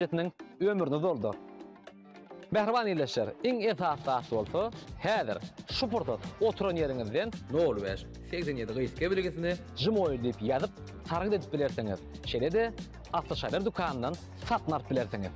Siniň ömrüni uzaldar. Mähriban ildeşler, iň esasy zat bolsa, häzir, şu pursat oturan ýeriňizden nol bäş, 87 gysga belgisine Jimoil diýip ýazyp, sargyt edip bilersiňiz. Şeýle-de, Asly Şalar dükanyndan satyn alyp bilersiňiz.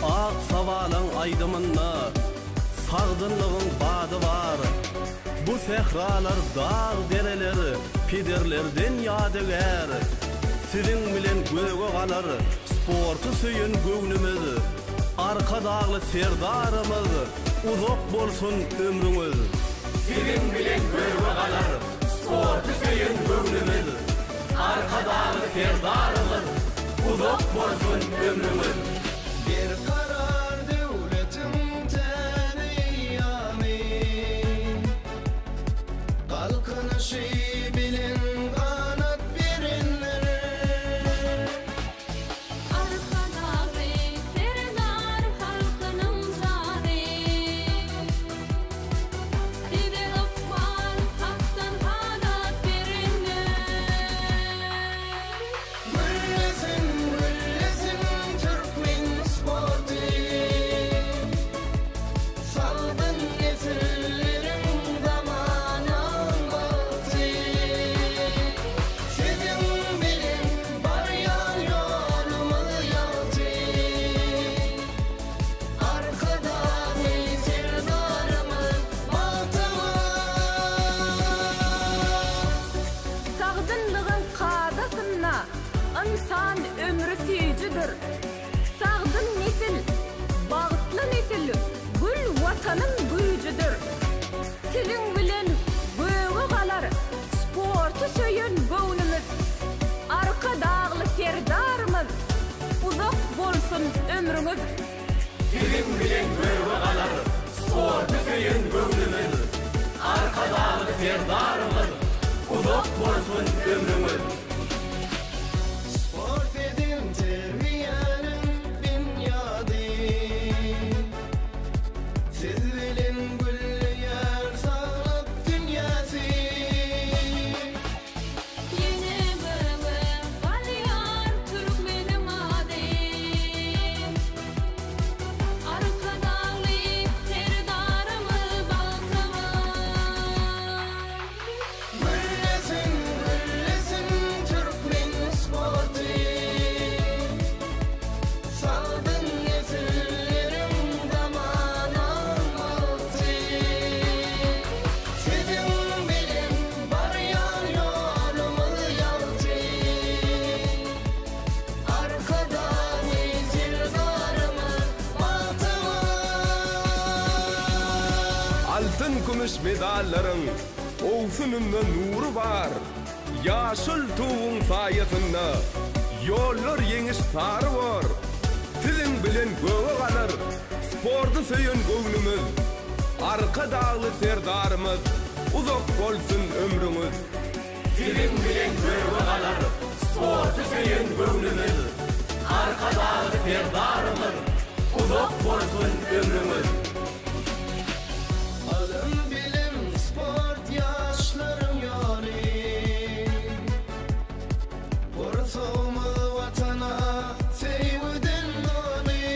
Ak sabalaň aýdymynda sagdynlygyň bady bar. Bu sähralar, dag-dereler pederlerden ýadygär. Siziň bilen göge galar sporty söýen göwnümiz. Arkadagly Serdarymyz uzak bolsun ömrüňiz. Siziň bilen göge galar sporty söýen göwnümiz. Arkadagly Serdarymyz uzak bolsun ömrüňiz. Berkarar döwletiň täze eýýamy, Galkynyşy bilen ganat berendir. Arkadagly Serdar halkynyň jany, Size ykbal Hakdan halat berendir. Güllesin, güllesin türkmen sporty, Sagdyn nesilleriň zamanaň bagty. Siziň bilen barýan ýolumyz ýagty, Arkadagly Serdarymyz bagtymyz. Sagdynlygyň kadasynda ynsan ömri süýjüdir. Sagdyn nesil, bagtly nesil gül Watanyň güýjüdir. Siziň bilen göge galar sporty söýen göwnümiz. Arkadagly Serdarymyz uzak bolsun ömrüňiz. Siziň bilen göge galar sporty söýen göwnümiz. Arkadagly Serdarymyz uzak bolsun ömrüňiz. Sport beden-terbiýäniň binýady. Siz bilen gülleýär saglyk dünýäsi. Ýene göge galýar türkmeniň ady. Arkadagly Serdarymyz bagtymyz. Güllesin, güllesin türkmen sporty. Sagdyn nesilleriň zamanaň bagty. Siziň bilen barýan ýolumyz ýagty. Arkadagly Serdarymyz bagtymyz. Altyn-kümüş medallaryň owsunynda nury bar, Ýaşyl Tuguň saýasynda ýollar ýeňiş sary bor. Siziň bilen göge galar sporty söýen göwnümiz, Arkadagly Serdarymyz uzak bolsun ömrüňiz. Siziň bilen göge galar sporty söýen göwnümiz, Arkadagly Serdarymyz uzak bolsun ömrüňiz. Ylym-bilim, sport ýaşlaryň ýoly. Gursagymyz Watana söýgüden doly.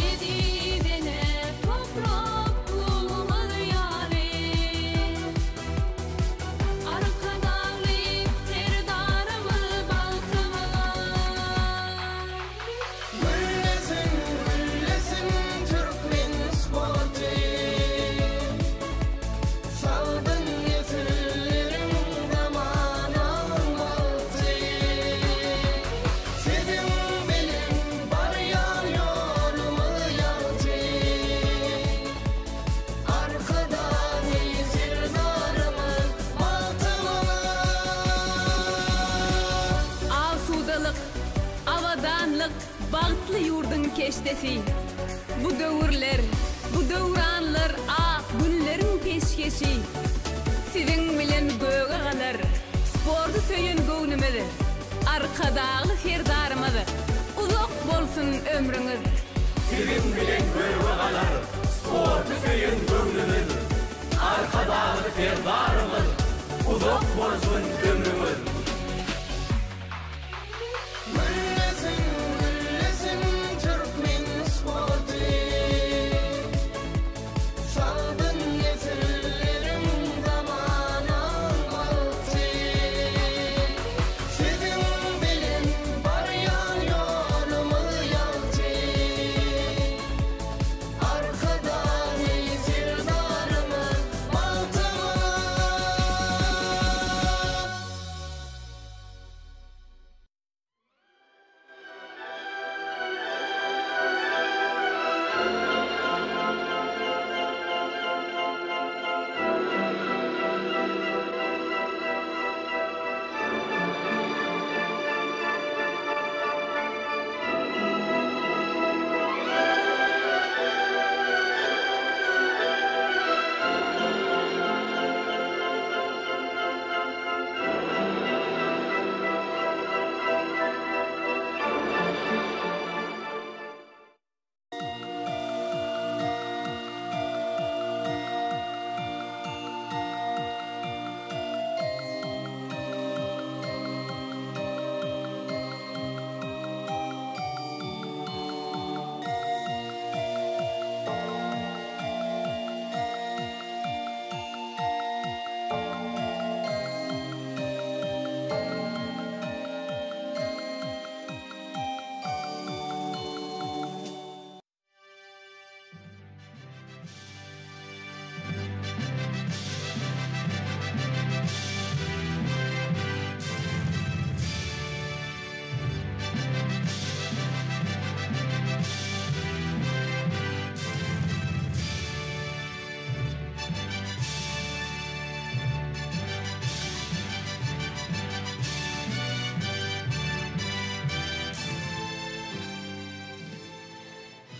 Eziz ene toprak Tugumyz ýaly. Arkadagly Serdarymyz bagtymyz. Saglyk, abadanlyk bagtly ýurduň keşdesi. Bu döwürler, bu döwranlar ak günleriň peşgeşi. Siziň bilen göge galar sporty söýen göwnümiz. Arkadagly Serdarymyz, uzak bolsun ömrüňiz! Siziň bilen göge galar sporty söýen göwnümiz. Arkadagly Serdarymyz, uzak bolsun ömrüňiz! Güllesin, güllesin türkmen sporty. Sagdyn nesilleriň zamanaň bagty. Siziň bilen barýan ýolumyz ýagty. Arkadagly Serdarymyz bagtymyz.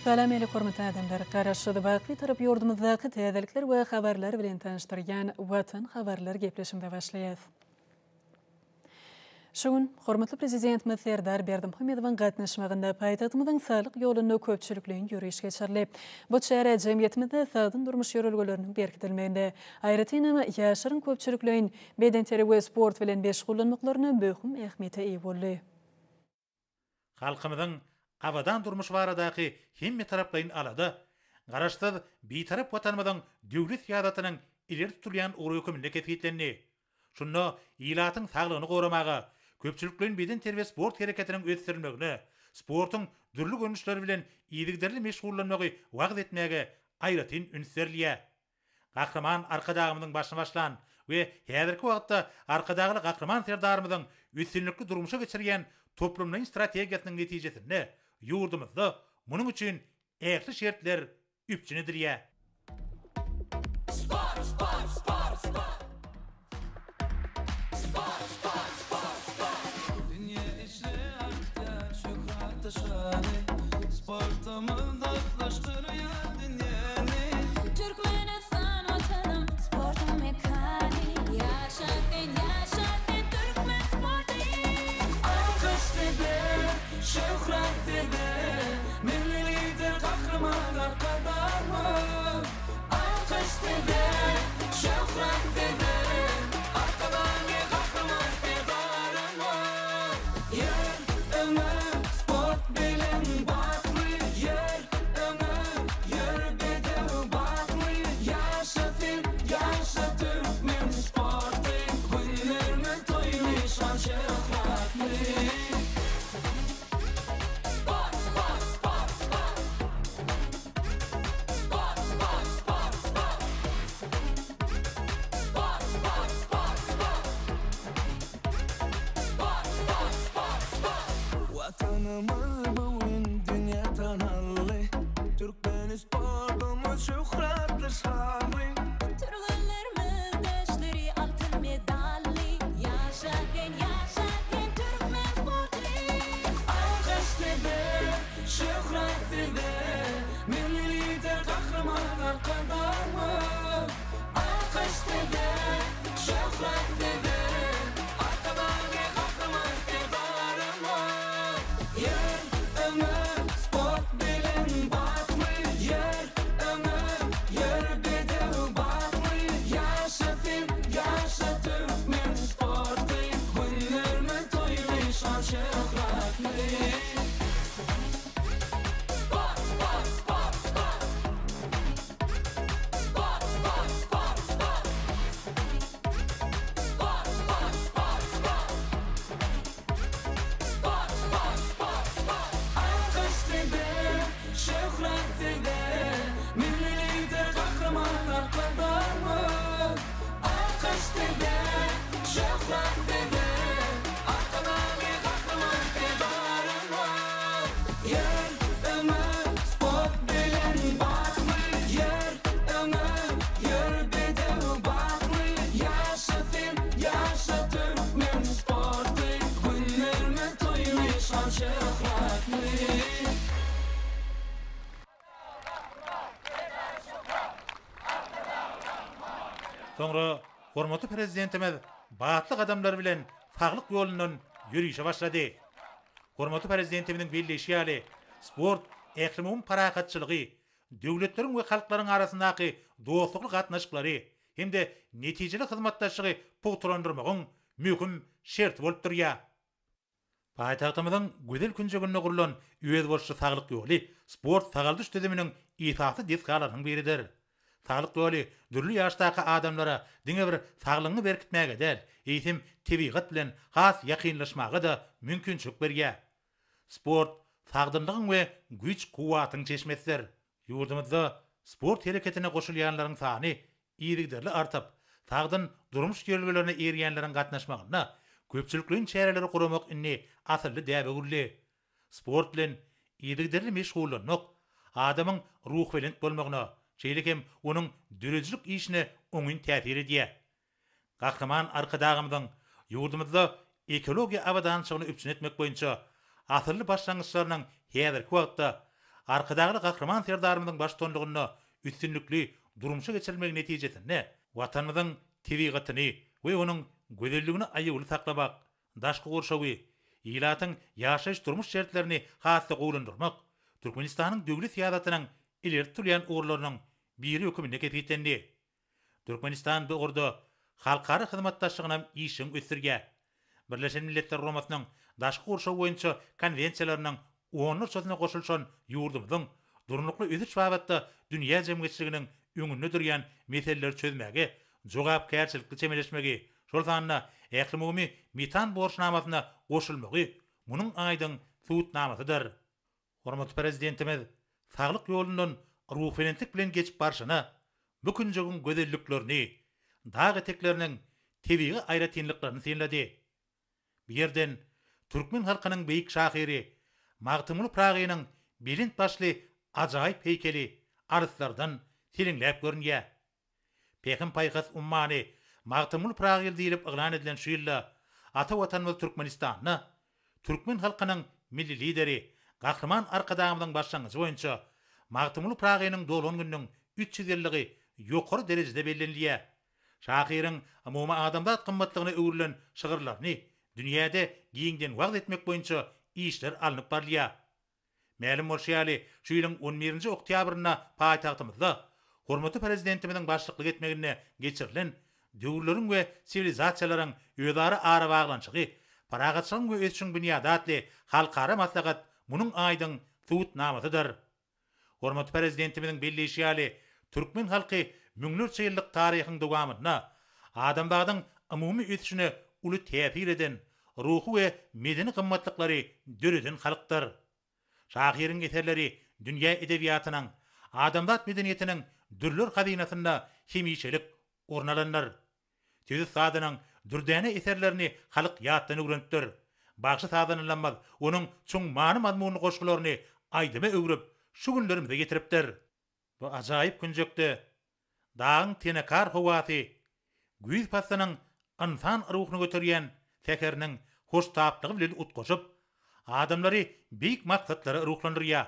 Salam ähli hormatly adamlar! Garaşsyz, baky Bitarap ýurdumyzdaky täzelikler we habarlar bilen tanyşdyrýan Watan habarlar gepleşigimize başlaýas. Şu gün hormatly Prezidentimiz Serdar Berdimuhamedowyň gatnaşmagynda paýtagtymyzyň Saglyk ýolunda köpçülikleýin ýöriş geçirildi. Bu çäre jemgyýetimizde sagdyn durmuş ýörelgeleriniň berkidilmeginde, aýratynam, ýaşlaryň köpçülikleýin bedenterbiýe we sport bilen meşgullanmaklaryna möhüm ähmiýete eýe boldy. Halkymyzyň abadan durmuşy baradaky hemmetaraplaýyn alada Garaşsyz, Bitarap Watanymyzyň döwlet syýasatynyň ileri tutulýan ugry höküminde kesgitlendi. Şunda ilatyň saglygyny goramaga, köpçülikleýin bedenterbiýe-sport hereketiniň ösdürilmegine, sportuň dürli görnüşleri bilen yzygiderli meşgullanmagy wagyz etmäge aýratyn üns berilýär. Gahryman Arkadagymyzyň başyny başlan we häzirki wagtda Arkadagly Gahryman Serdarymyzyň üstünlikli durmuşa geçirýän toplumlaýyn strategiýasynyň netijesinde ýurdumyzda munuň üçin ähli şertler üpjün edilýär. Dünýä içre artýar şöhratly şany, Sportumyz dostlaşdyrýar dünýäni. Türkmenistan Watanym, sportuň mekany, Ýaşa sen, ýaşa sen türkmen sporty! Alkyş size, şöhrat size, Milli Lider Gahryman Arkadagymyz! Alkyş size, şöhrat size, Arkadagly Gahryman Serdarymyz! Ýör öňe, sport bilen batly, Ýör öňe, ýör bedew batly, Ýaşa sen, ýaşa türkmen sporty, Günlerimiz toýly, şan-şöhratly. Sport, sport, sport, sport! Sport, sport, sport, sport! Sport, sport, sport, sport! Sport, sport, sport, sport! Watanymyz bu gün dünýä tanaldy, Türkmen sportumyz şöhratly şanly. Türgenlerimiz döşleri altyn medally, Ýaşa sen, ýaşa sen türkmen sporty! Ýör öňe sport bilen batly Ýör öňe ýör bedew batly Ýaşa sen ýaşa türkmen sporty Günlerimiz toýly şan şöhratly Sport sport sport sport Sport sport sport sport Sport sport sport sport Sport sport sport sport Alkyş size, şöhrat size, Milli Lider Gahryman Arkadagymyz! Alkyş size, şöhrat size, Arkadagly Gahryman Serdarymyz! Ýör öňe, sport bilen batly, Ýör öňe, ýör bedew batly, Ýaşa sen, ýaşa türkmen sporty, Günlerimiz toýly, şan-şöhratly. Soňra hormatly Prezidentimiz batly gadamlar bilen saglyk ýolundan ýörişe başlady. Hormatly Prezidentimiziň belleýşi ýaly, sport ählumumy parahatçylygy, döwletleriň we halklaryň arasyndaky dostlukly gatnaşyklary hem-de netijeli hyzmatdaşlygy pugtalandyrmagyň möhüm şerti bolup durýar. Paýtagtymyzyň gözel künjeginde gurlan özboluşly Saglyk ýoly sport-sagaldyş düzüminiň esasy desgalarynyň biridir. Saglyk ýoly dürli ýaşdaky adamlara diňe bir saglygyňy berkitmäge däl, eýsem, tebigat bilen has ýakynlaşmaga-da mümkinçilik berýär. Sport sagdynlygyň we güýç-kuwwatyň çeşmesidir. Ýurdumyzda sport hereketine goşulýanlaryň sany yzygiderli artyp, sagdyn durmuş ýörelgelerine eýerýänleriň gatnaşmagynda köpçülikleýin çäreleri guramak indi asylly däbe öwrüldi. Sport bilen yzygiderli meşgullanmak adamyň ruhubelent bolmagyna, şeýle hem onuň döredijilik işine oňyn täsir edýär. Gahryman Arkadagymyzyň ýurdumyzda ekologiýa abadançylygyny üpjün etmek boýunça asylly başlangyçlarynyň häzirki wagtda Arkadagly Gahryman Serdarymyzyň baştutanlygynda üstünlikli durmuşa geçirilmegi netijesinde Watanymyzyň tebigatyny we onuň gözelligini aýawly saklamak, daşky gurşawy, ilatyň ýaşaýyş-durmuş şertlerini has-da gowulandyrmak Türkmenistanyň döwlet syýasatynyň ileri tutulýan ugurlarynyň biri höküminde kesgitlendi. Türkmenistan bu ugurda halkara hyzmatdaşlygynam işjeň ösdürýär. Birleşen Milletler Guramasynyň daşky gurşaw boýunça konwensiýalarynyň onlarçasyna goşulyşan ýurdumyzyň durnukly ösüş babatda dünýä jemgyýetçiliginiň öňünde durýan meseleleri çözmäge jogapkärçilikli çemeleşmegi, şol sanda Ählumumy metan borçnamasyna goşulmagy munuň aýdyň subutnamasydyr. Hormatly Prezidentimiz saglyk ýolundan ruhubelentlik bilen geçip barşyna, bu künjegiň gözelliklerini, dag etekleriniň tebigy aýratynlyklaryny synlady. Bu ýerden türkmen halkynyň beýik şahyry Magtymguly Pyragynyň belent başly ajaýyp heýkeli alyslardan seleňläp görünýär. Pähim-paýhas ummany Magtymguly Pyragy ýyly diýlip yglan edilen şu ýylda ata Watanymyz Türkmenistanda türkmen halkynyň Milli Lideri Gahryman Arkadagymyzyň başlangyjy boýunça Magtymguly Pyragynyň doglan gününiň 300 ýyllygy ýokary derejede bellenilýär. Şahyryň umumadamzat gymmatlygyna öwrülen şygyrlaryny dünýäde giňden wagyz etmek boýunça işler alnyp barylýar. Mälim bolşy ýaly, şu ýylyň on birinji oktýabrynda paýtagtymyzda hormatly Prezidentimiziň başlyklyk etmeginde geçirilen Döwürleriň we siwilizasiýalaryň özara arabaglanyşygy, parahatçylygyň we ösüşiň binýady atly halkara maslahat munuň aýdyň subutnamasydyr. Hormatly Prezidentimiziň belleýşi ýaly, türkmen halky müňlerçe ýyllyk taryhyň dowamynda adamzadyň umumy ösüşine uly täsir eden ruhy we medeni gymmatlyklary döreden halkdyr. Şahyryň eserleri dünýä edebiýatynyň, adamzat medeniýetiniň dürler hazynasynda hemişelik orun alandyr. Söz ussadynyň dürdäne eserlerini halk ýatdan öwrenipdir. Bagşy-sazandalarymyz onuň çuň many-mazmunly goşgularyny aýdyma öwrüp, şu günlerimize ýetiripdir. Bu ajaýyp künjekde dagyň tenekar howasy, güýz paslynyň ynsan ruhuny göterýän säheriniň hoştaplygy bilen utgaşyp, adamlary beýik maksatlara ruhlandyrýar.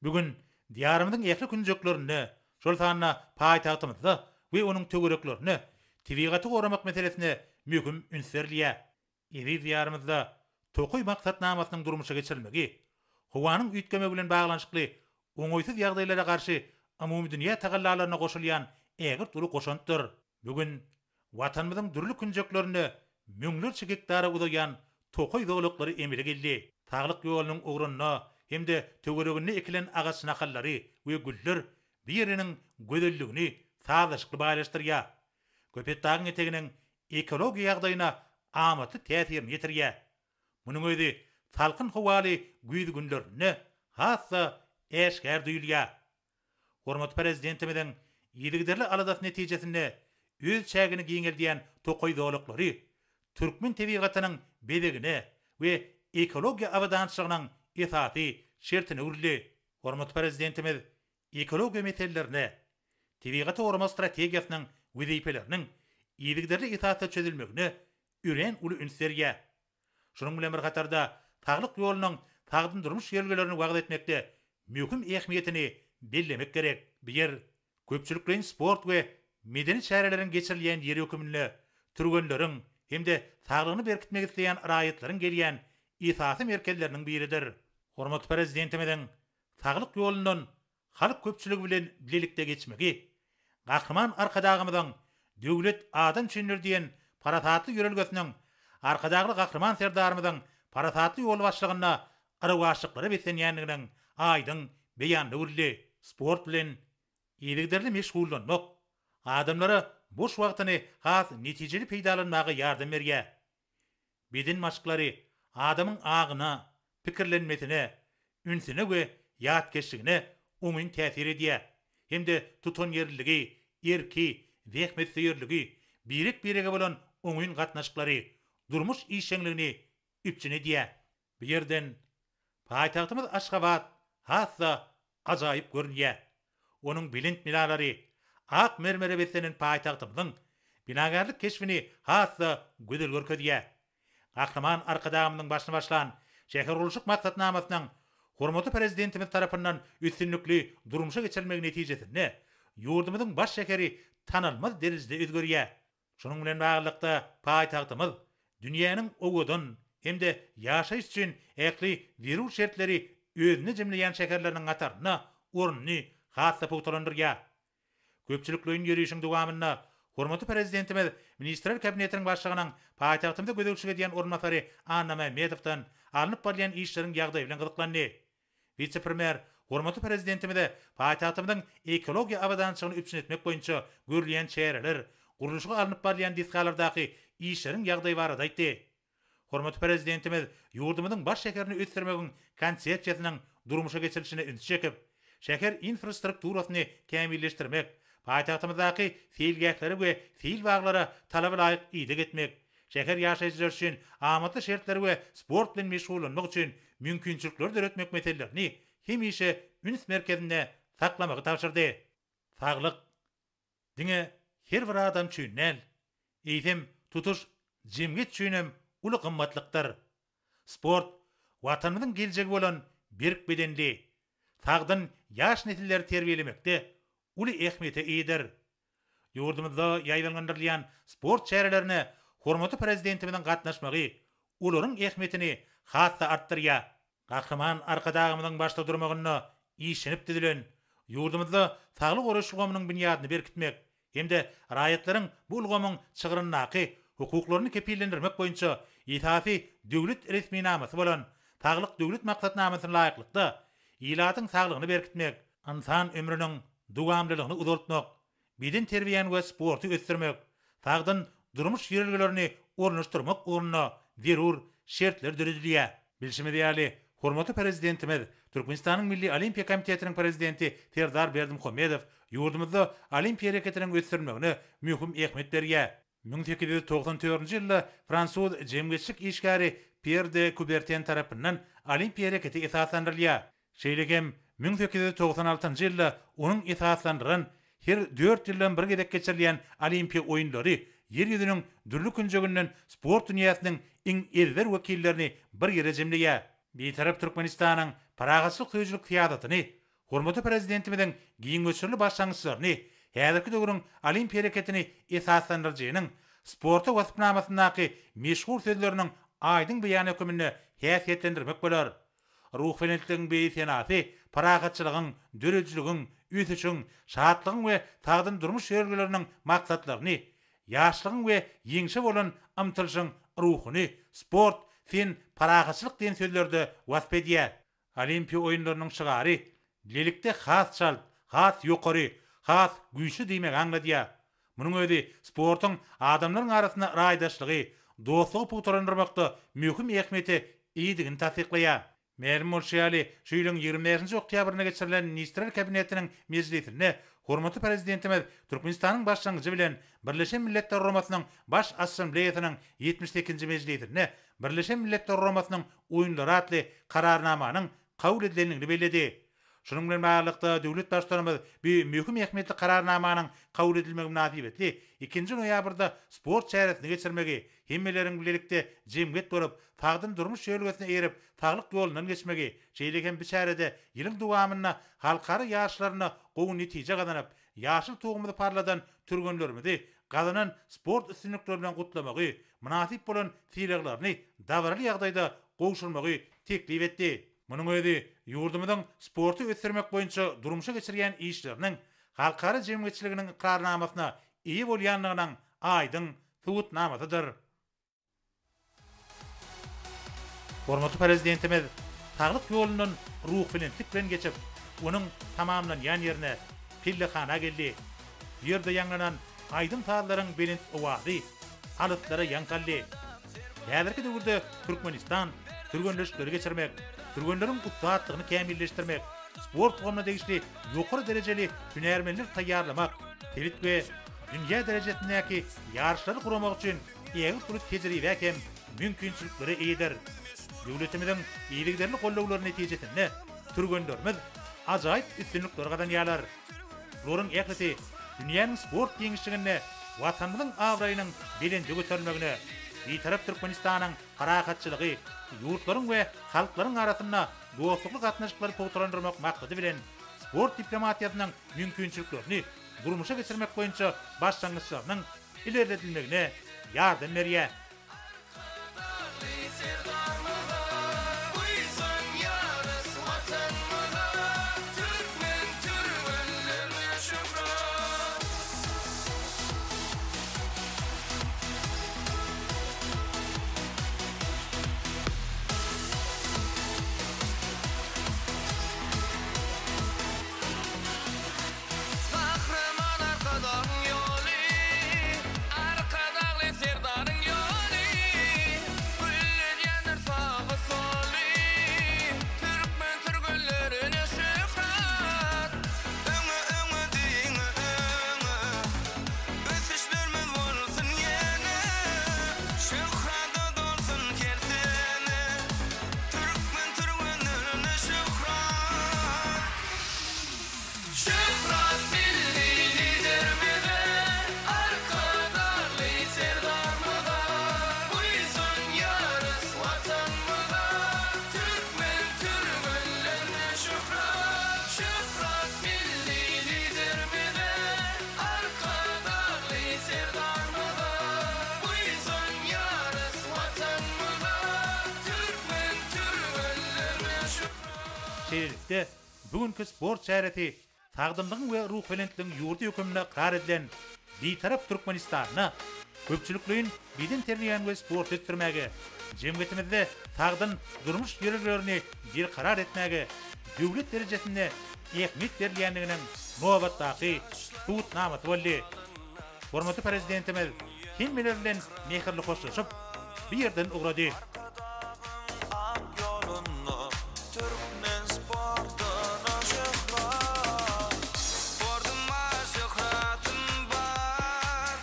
Bu gün Diýarymyzyň ähli künjeklerinde, şol sanda paýtagtymyzda we onuň töwereklerinde tebigaty goramak meselesine möhüm üns berilýär. Eziz Diýarymyzda. Tokaý maksatnamasynyň durmuşa geçirilmegi howanyň üýtgemegi bilen baglanyşykly oňaýsyz ýagdaýlara garşy umumydünýä tagallalaryna goşulýan ägirt uly goşantdyr. Bu gün Watanymyzyň dürli künjeklerinde müňlerçe gektara uzaýan tokaý zolaklary emele geldi. Saglyk ýolunyň ugrunda hem-de töwereginde ekilen agaç nahallary we güller bu ýeriniň gözelligini sazlaşykly baýlaşdyrýar. Köpetdagyň eteginiň ekologiýa ýagdaýyna amatly täsirini ýetirýär. Munuň özi salkyn howaly güýz günlerinde has-da äşgär duýulýar. Hormatly Prezidentimiziň yzygiderli aladasy netijesinde öz çägini giňeldýän tokaý zolaklary türkmen tebigatynyň bezegine we ekologiýa abadançylygynyň esasy şertine öwrüldi. Hormatly Prezidentimiz ekologiýa meselelerine, tebigaty goramak strategiýasynyň wezipeleriniň yzygiderli esasda çözülmegine örän uly üns berýär. Şunuň bilen bir hatarda, Saglyk ýolunyň sagdyn durmuş ýörelgelerini wagyz etmekde möhüm ähmiýetini bellemek gerek. Bu ýer köpçülikleýin sport we medeni çäreleriň geçirilýän ýeri höküminde türgenleriň hem-de saglygyny berkitmek isleýän raýatlaryň gelýän esasy merkezleriniň biridir. Hormatly Prezidentimiziň Saglyk ýolundan halk köpçüligi bilen bilelikde geçmegi, Gahryman Arkadagymyzyň Döwlet adam üçindir diýen parasatly ýörelgesiniň Arkadagly Gahryman Serdarymyzyň parasatly ýolbaşçylygynda rowaçlyklara beslenýändiginiň aýdyň beýanyna öwrüldi. Sport bilen yzygiderli meşgullanmak adamlara boş wagtyny has netijeli peýdalanmaga ýardam berýär. Beden maşklary adamyň aňyna, pikirlenmesine, ünsüne we ýatkeşligine oňyn täsir edýär hem-de tutanýerliligi, erki, zähmetsöýerligi, birek-birege bolan oňyn gatnaşyklary, durmuş işjeňligini üpjün edýär. Bu ýerden paýtagtymyz Aşgabat has-da ajaýyp görünýär. Onuň belent binalary ak mermere beslenen paýtagtymyzyň binagärlik keşbini has-da gözel görkezýär. Gahryman Arkadagymyzyň başyny başlan şähergurluşyk maksatnamasynyň hormatly Prezidentimiz tarapyndan üstünlikli durmuşa geçirilmegi netijesinde ýurdumyzyň baş şäheri tanalmaz derejede özgerýär. Şunuň bilen baglylykda, paýtagtymyz dünýäniň owadan hem-de ýaşaýyş üçin ähli zerur şertleri özünde jemleýän şäherleriniň hatarynda ornuny has-da pugtalandyrýar. Köpçülikleýin ýörişiň dowamynda hormatly Prezidentimiz Ministrler Kabinetiniň Başlygynyň paýtagtymyza gözegçilik edýän orunbasary Anna Mämmedowdan alnyp barylýan işleriň ýagdaýy bilen gyzyklandy. Wise-premýer hormatly Prezidentimize paýtagtymyzyň ekologiýa abadançylygyny üpjün etmek boýunça görülýän çäreler, gurluşygy alnyp barylýan desgalardaky işleriň ýagdaýy barada aýtdy. Hormatly Prezidentimiz ýurdumyzyň baş şäherini ösdürmegiň Konsepsiýasynyň durmuşa geçirilişine ünsi çekip, şäher infrastrukturasyny kämilleşdirmek, paýtagtymyzdaky seýilgählere we seýil baglara talaba laýyk ideg etmek, şäher ýaşaýjylary üçin amatly şertleri we sport bilen meşgullanmak üçin mümkinçilikleri döretmek meselelerini hemişe üns merkezinde saklamagy tabşyrdy. Saglyk diňe her bir adam üçin däl, eýsem, tutuş jemgyýet üçin hem uly gymmatlykdyr. Sport Watanymyzyň geljegi bolan berk bedenli, sagdyn ýaş nesilleri terbiýelemekde uly ähmiýete eýedir. Ýurdumyzda ýaýbaňlandyrylýan sport çärelerine hormatly Prezidentimiziň gatnaşmagy olaryň ähmiýetini has-da artdyrýar. Gahryman Arkadagymyzyň başda durmagynda işlenip düzülen, ýurdumyzda saglygy goraýyş ulgamynyň binýadyny berkitmek hem-de raýatlaryň bu ulgamyň çygryndaky hukuklaryny kepillendirmek boýunça esasy döwlet resminamasy bolan Saglyk Döwlet maksatnamasyna laýyklykda, ilatyň saglygyny berkitmek, ynsan ömrüniň dowamlylygyny uzaltmak, bedenterbiýäni we sporty ösdürmek, sagdyn durmuş ýörelgelerini ornaşdyrmak ugrunda zerur şertler döredilýär. Bilşimiz ýaly, hormatly Prezidentimiz, Türkmenistanyň Milli Olimpiýa komitetiniň Prezidenti Serdar Berdimuhamedow ýurdumyzda olimpiýa hereketiniň ösdürilmegine möhüm ähmiýet berýär. 1894-nji ýylda fransuz jemgyýetçilik işgäri Pýer de Kuberten tarapyndan Olimpiýa hereketi esaslandyrylýar. Şeýle hem 1896-njy ýylda onuň esaslandyran her dört ýyldan bir gezek geçirilýän Olimpiýa oýunlary Ýer ýüzüniň dürli künjeginden sport dünýäsiniň iň ezber wekillerini bir ýere jemleýär. Bitarap Türkmenistanyň parahatçylyk söýüjilik syýasatyny, hormatly Prezidentimiziň giň möçberli başlangyçlaryny häzirki döwrüň Olimpiýa hereketini esaslandyryjynyň sporta waspnamasyndaky meşhur sözleriniň. aýdyň beýany höküminde häsiýetlendirmek bolar. Ruhubelentligiň beýik senasy parahatçylygyň, döredijiligiň, ösüşiň, şatlygyň we sagdyn durmuş ýörelgeleriniň maksatlaryny, ýaşlygyň we ýeňşe bolan ymtylyşyň ruhuny Sport, sen parahatçylyk diýen sözlerde wasp edýär. Olimpiýa oýunlarynyň şygary Bilelikde has çalt, has ýokary, has güýçli diýmegi aňladýar. Munuň özi sportuň adamlaryň arasynda raýdaşlygy, dostlugy pugtalandyrmakda möhüm ähmiýete eýedigini tassyklaýar. Mälim bolşy ýaly, şu ýylyň 25-nji oktýabrynda geçirilen Ministrler Kabinetiniň mejlisinde hormatly Prezidentimiz Türkmenistanyň başlangyjy bilen Birleşen Milletler Guramasynyň Baş Assambleýasynyň 78-nji mejlisinde Birleşen Milletler Guramasynyň Oýunlary atly Kararnamanyň kabul edilendigini belledi. Şunuň bilen baglylykda, döwlet Baştutanymyz bu möhüm ähmiýetli Kararnamanyň kabul edilmegi mynasybetli ikinji noýabrda sport çäresini geçirmegi, hemmeleriň bilelikde jemgyýet bolup, sagdyn durmuş ýörelgesine eýerip, saglyk ýolundan geçmegi, şeýle hem bu çärede ýylyň dowamynda halkara ýaryşlarynda gowy netije gazanyp, ýaşyl tugumyzy parladan türgenlerimizi gazanan sport üstünlikleri bilen gutlamagy, mynasyp bolan sylaglaryny dabaraly ýagdaýda gowşurmagy teklip etdi. Munuň özi ýurdumyzyň sporty ösdürmek boýunça durmuşa geçirýän işleriniň halkara jemgyýetçiliginiň ykrarnamasyna eýe bolýandygynyň aýdyň subutnamasydyr. Hormatly Prezidentimiz Saglyk ýolundan ruhubelentlik bilen geçip, onuň tamamlanýan ýerine, pellehana geldi. Bu ýerde ýaňlanan aýdym-sazlaryň belent owazy alyslara ýaň saldy. Häzirki döwürde Türkmenistan türgenleşikleri geçirmek, türgenleriň ussatlygyny kämilleşdirmek, sport ulgamyna degişli ýokary derejeli hünärmenleri taýýarlamak, sebit we dünýä derejesindäki ýaryşlary guramak üçin ägirt uly tejribä hem mümkinçiliklere eýedir. Döwletimiziň yzygiderli gollawlary netijesinde türgenlerimiz ajaýyp üstünlikleri gazanýarlar. Bularyň ählisi dünýäniň sport giňişliginde Watanymyzyň abraýynyň belende göterilmegine, Bitarap Türkmenistanyň parahatçylygy, ýurtlaryň we halklaryň arasynda dostlukly gatnaşyklary pugtalandyrmak maksady bilen sport diplomatiýasynyň mümkinçiliklerini durmuşa geçirmek boýunça başlangyçlarynyň ilerledilmegine ýardam berýär. Arkadagly Serdarymyza buýsanýarys Watanymyza Türkmen türgenlerine şöhrat. Gahryman Arkadagyň ýoly, Arkadagly Serdaryň ýoly, Gülledýändir sagy-soly, Türkmen türgenlerine şöhrat. Öňe, öňe diňe öňe, Ösüşlermiz bolsun ýene, Şöhrata dolsun her sene, Türkmen türgenlerine şöhrat. Şöhrat Milli Liderimize, Arkadagly Serdarymyza, Buýsanýarys Watanymyza, Türkmen türgenlerine şöhrat! Şöhrat Milli Liderimize, Arkadagly Serdarymyza, Buýsanýarys Watanymyza, Türkmen türgenlerine şöhrat! Şeýlelikde, Bu günki sport çäresi sagdynlygyň we ruhubelentligiň ýurdy hökmünde ykrar edilen Bitarap Türkmenistanda köpçülikleýin bedenterbiýäni we sporty ösdürmäge, jemgyýetimizde sagdyn durmuş ýörelgelerini berkarar etmäge döwlet derejesinde ähmiýet berilýändiginiň nobatdaky subutnamasy boldy. Hormatly Prezidentimiz hemmeler bilen mähirli hoşlaşyp, bu ýerden ugrady. Arkadagyň ak ýolunda türkmen sportuna şöhrat. Sportum bar, şöhratym bar,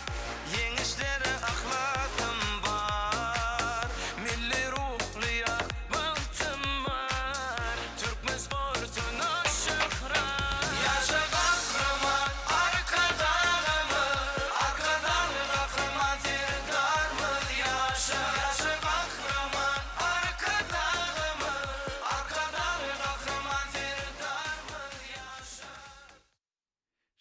Ýeňişlere yhlasym bar. Milli ruhly ýaz bagtym bar, Türkmen sportuna şöhrat. Ýaşa Gahryman Arkadagymyz, Arkadagly Gahryman Serdarymyz ýaşa! Ýaşa Gahryman Arkadagymyz, Arkadagly Gahryman Serdarymyz ýaşa!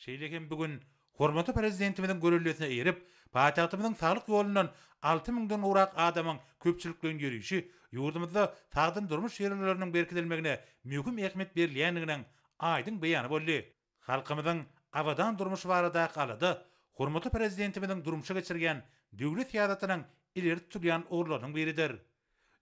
Şeýle hem bu gün Hormatly Prezidentimiziň göreldesine eýerip, paýtagtymyzyň Saglyk ýolundan 6 müňden gowrak adamyň köpçülikleýin ýörişi ýurdumyzda sagdyn durmuş ýörelgeleriniň berkidilmegine möhüm ähmiýet berilýändiginiň aýdyň beýany boldy. Halkymyzyň abadan durmuşy baradaky alada hormatly Prezidentimiziň durmuşa geçirýän döwlet syýasatynyň ileri tutulýan ugurlarynyň biridir.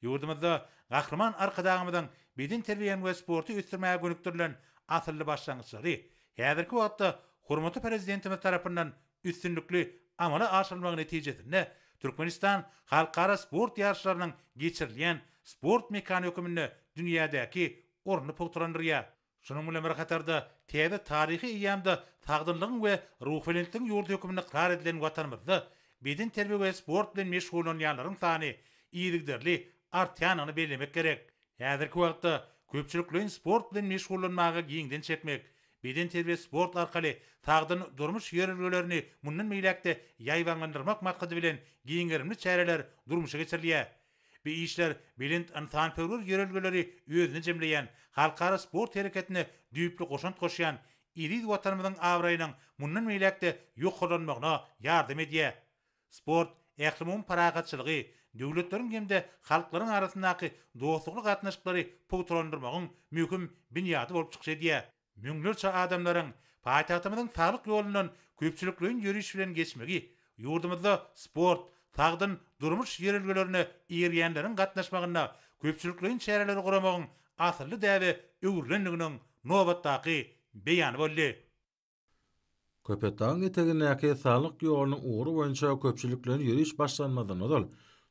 Ýurdumyzda Gahryman Arkadagymyzyň bedenterbiýäni we sporty ösdürmäge gönükdirilen asylly başlangyçlary häzirki wagtda hormatly Prezidentimiz tarapyndan üstünlikli amala aşyrylmagy netijesinde Türkmenistan halkara sport ýaryşlarynyň geçirilýän sport mekany höküminde dünýädäki ornuny pugtalandyrýar. Şunuň bilen bir hatarda, täze taryhy eýýamda sagdynlygyň we ruhubelentligiň ýurdy hökmünde ykrar edilen Watanymyzda bedenterbiýe we sport bilen meşgullanýanlaryň sany yzygiderli artýandygyny bellemek gerek. Häzirki wagtda köpçülikleýin sport bilen meşgullanmaga giňden çekmek, bedenterbiýe-sport arkaly sagdyn durmuş ýörelgelerini mundan beýläk-de ýaýbaňlandyrmak maksady bilen giň gerimli çäreler durmuşa geçirilýär. Bu işler belent ynsanperwer ýörelgeleri özünde jemleýän, halkara sport hereketine düýpli goşant goşýan eziz Watanymyzyň abraýynyň mundan beýläk-de ýokarlanmagyna ýardam edýär. Sport ählumumy parahatçylygy, döwletleriň hem-de halklaryň arasyndaky dostlukly gatnaşyklary pugtalandyrmagyň möhüm binýady bolup çykyş edýär. Müňlerçe adamlaryň paýtagtymyzyň Saglyk ýolundan köpçülikleýin ýöriş bilen geçmegi ýurdumyzda sport, sagdyn durmuş ýörelgelerine eýerýänleriň gatnaşmagynda köpçülikleýin çäreleri guramagyň asylly däbe öwrülendiginiň nobatdaky beýany boldy. Köpetdagyň etegindäki Saglyk ýolunyň ugry boýunça köpçülikleýin ýöriş başlanmazdan ozal,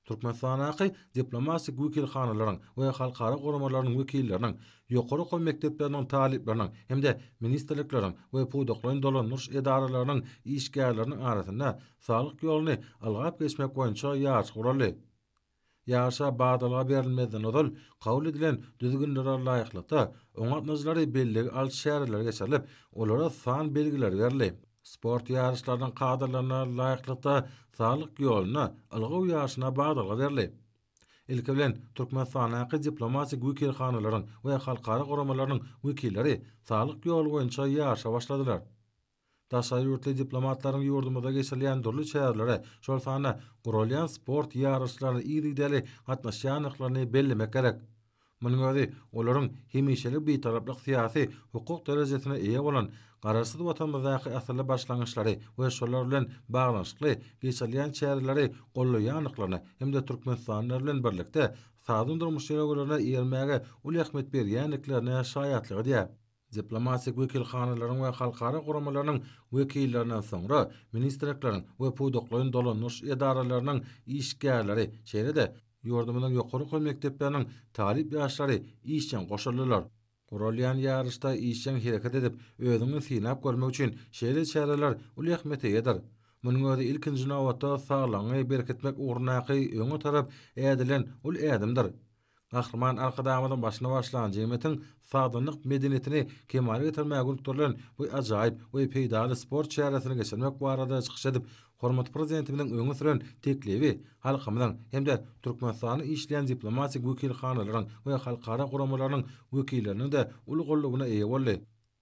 Türkmenistandaky diplomatik wekilhanalaryň we halkara guramalarynyň wekilleriniň, ýokary okuw mekdepleriniň talyplarynyň hem-de ministrlikleriň we pudaklaýyn dolandyryş edaralarynyň işgärleriniň arasynda Saglyk ýoluny ylgap geçmek boýunça ýaryş guraldy. Ýaryşa badalga berilmezden ozal kabul edilen düzgünlere laýyklykda, oňa gatnaşyjylary bellige alyş çäreleri geçirilip, olara san belgileri berildi. Sport ýaryşlarynyň kadalaryna laýyklykda, Saglyk ýoluna ylgaw ýaryşyna badalga berildi. Ilki bilen, Türkmenistandaky diplomatik wekilhanalaryň we halkara guramalarynyň wekilleri Saglyk ýoly boýunça ýaryşa başladylar. Daşary ýurtly diplomatlaryň ýurdumyzda geçirilýän dürli çärelere, şol sanda guralýan sport ýaryşlaryna yzygiderli gatnaşýandyklaryny bellemek gerek. Munuň özi olaryň hemişelik Bitaraplyk syýasy, hukuk derejesine eýe bolan Garaşsyz Watanymyzdaky asylly başlangyçlary we şolar bilen baglanyşykly geçirilýän çäreleri goldaýandyklaryna hem-de türkmenistanlylar bilen birlikde sagdyn durmuş ýörelgelerine eýermäge uly ähmiýet berýändiklerine şaýatlyk edýär. Diplomatik wekilhanalaryň we halkara guramalarynyň wekillerinden soňra ministrlikleriň we pudaklaýyn dolandyryş edaralarynyň işgärleri, şeýle-de ýurdumyzyň ýokary okuw mekdepleriniň talyp ýaşlary işjeň goşuldylar. Guralýan ýaryşda işjeň hereket edip, özüňi synap görmek üçin şeýle çäreler uly ähmiýete eýedir. Munuň özi ilkinji nobatda saglygyňy berkitmek ugrundaky öňe tarap ädilen uly ädimdir. Gahryman Arkadagymyzyň başyny başlan jemgyýetiň sagdynlyk medeniýetini kemala getirmäge gönükdirilen bu ajaýyp we peýdaly sport çäresini geçirmek barada çykyş edip, hormatly Prezidentimiziň öňe süren teklibi halkymyzyň hem-de Türkmenistanda işleýän diplomatik wekilhanalaryň we halkara guramalarynyň wekilleriniň-de uly goldawyna eýe boldy.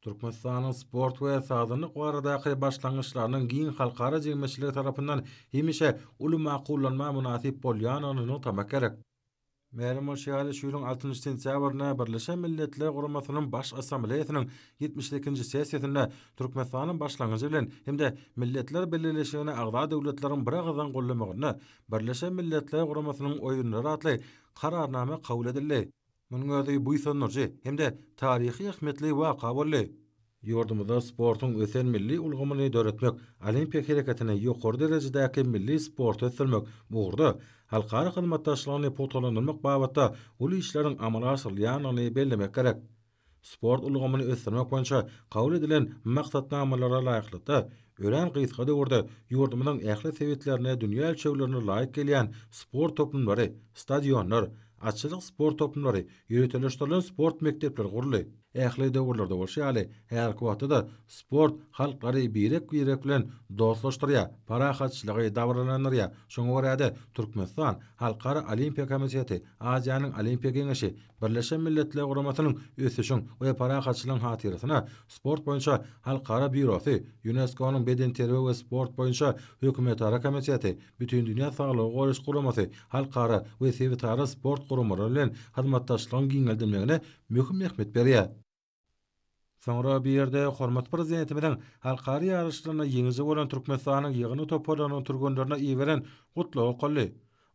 Türkmenistanyň sport we sagdynlyk baradaky başlangyçlarynyň giň halkara jemgyýetçiligi tarapyndan hemişe uly makullanma mynasyp bolýandygyny nygtamak gerek. Mälim bolşy ýaly, şu ýylyň altynjy sentýabrynda Birleşen Milletler Guramasynyň Baş Assambleýasynyň 78-nji sessiýasynda Türkmenistanyň başlangyjy bilen hem-de Milletler Bileleşigine agza döwletleriň biragyzdan gollamagynda Birleşen Milletler Guramasynyň Oýunlary atly Kararnama kabul edildi. Munuň özi buýsandyryjy hem-de taryhy ähmiýetli waka boldy. Ýurdumyzda sportuň ösen milli ulgamyny döretmek, olimpiýa hereketini, ýokary derejedäki milli sporty ösdürmek, bu ugurda halkara hyzmatdaşlygyny pugtalandyrmak babatda uly işleriň amala aşyrylýandygyny bellemek gerek. Sport ulgamyny ösdürmek boýunça kabul edilen maksatnamalara laýyklykda, örän gysga döwürde ýurdumyzyň ähli sebitlerinde dünýä ölçeglerine laýyk gelýän sport toplumlary, stadionlar, atçylyk sport toplumlary, ýöriteleşdirilen sport mekdepleri guruldy. Ähli döwürlerde bolşy ýaly, häzirki wagtda-da sport halklary birek-birek bilen dostlaşdyrýar, parahatçylygy dabaralandyrýar. Şoňa görä-de, Türkmenistan Halkara Olimpiýa komiteti, Aziýanyň Olimpiýa geňeşi, Birleşen Milletler Guramasynyň Ösüşiň we parahatçylygyň hatyrasyna sport boýunça Halkara býurosy, Ýunesko-nyň Bedenterbiýe we sport boýunça Hökümetara komiteti, Bütindünýä Saglygy goraýyş guramasy, halkara we sebitara sport guramalary bilen hyzmatdaşlygyň giňeldilmegine möhüm ähmiýet berýär. Soňra bu ýerde hormatly Prezidentimiziň halkara ýaryşlarynda ýeňiji bolan Türkmenistanyň ýygyndy toparlarynyň türgenlerine iberen Gutlagy okaldy.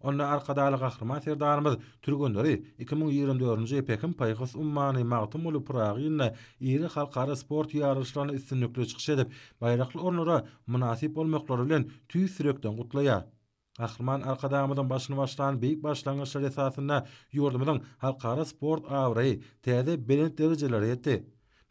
Onda Arkadagly Gahryman Serdarymyz türgenleri 2024-nji Pähim-paýhas ummany Magtymguly Pyragy ýylynda iri halkara sport ýaryşlarynda üstünlikli çykyş edip, baýrakly orunlara mynasyp bolmaklary bilen tüýs ýürekden gutlaýar. Gahryman Arkadagymyzyň başyny başlan beýik başlangyçlary esasynda ýurdumyzyň halkara sport abraýy täze belent derejelere ýetdi.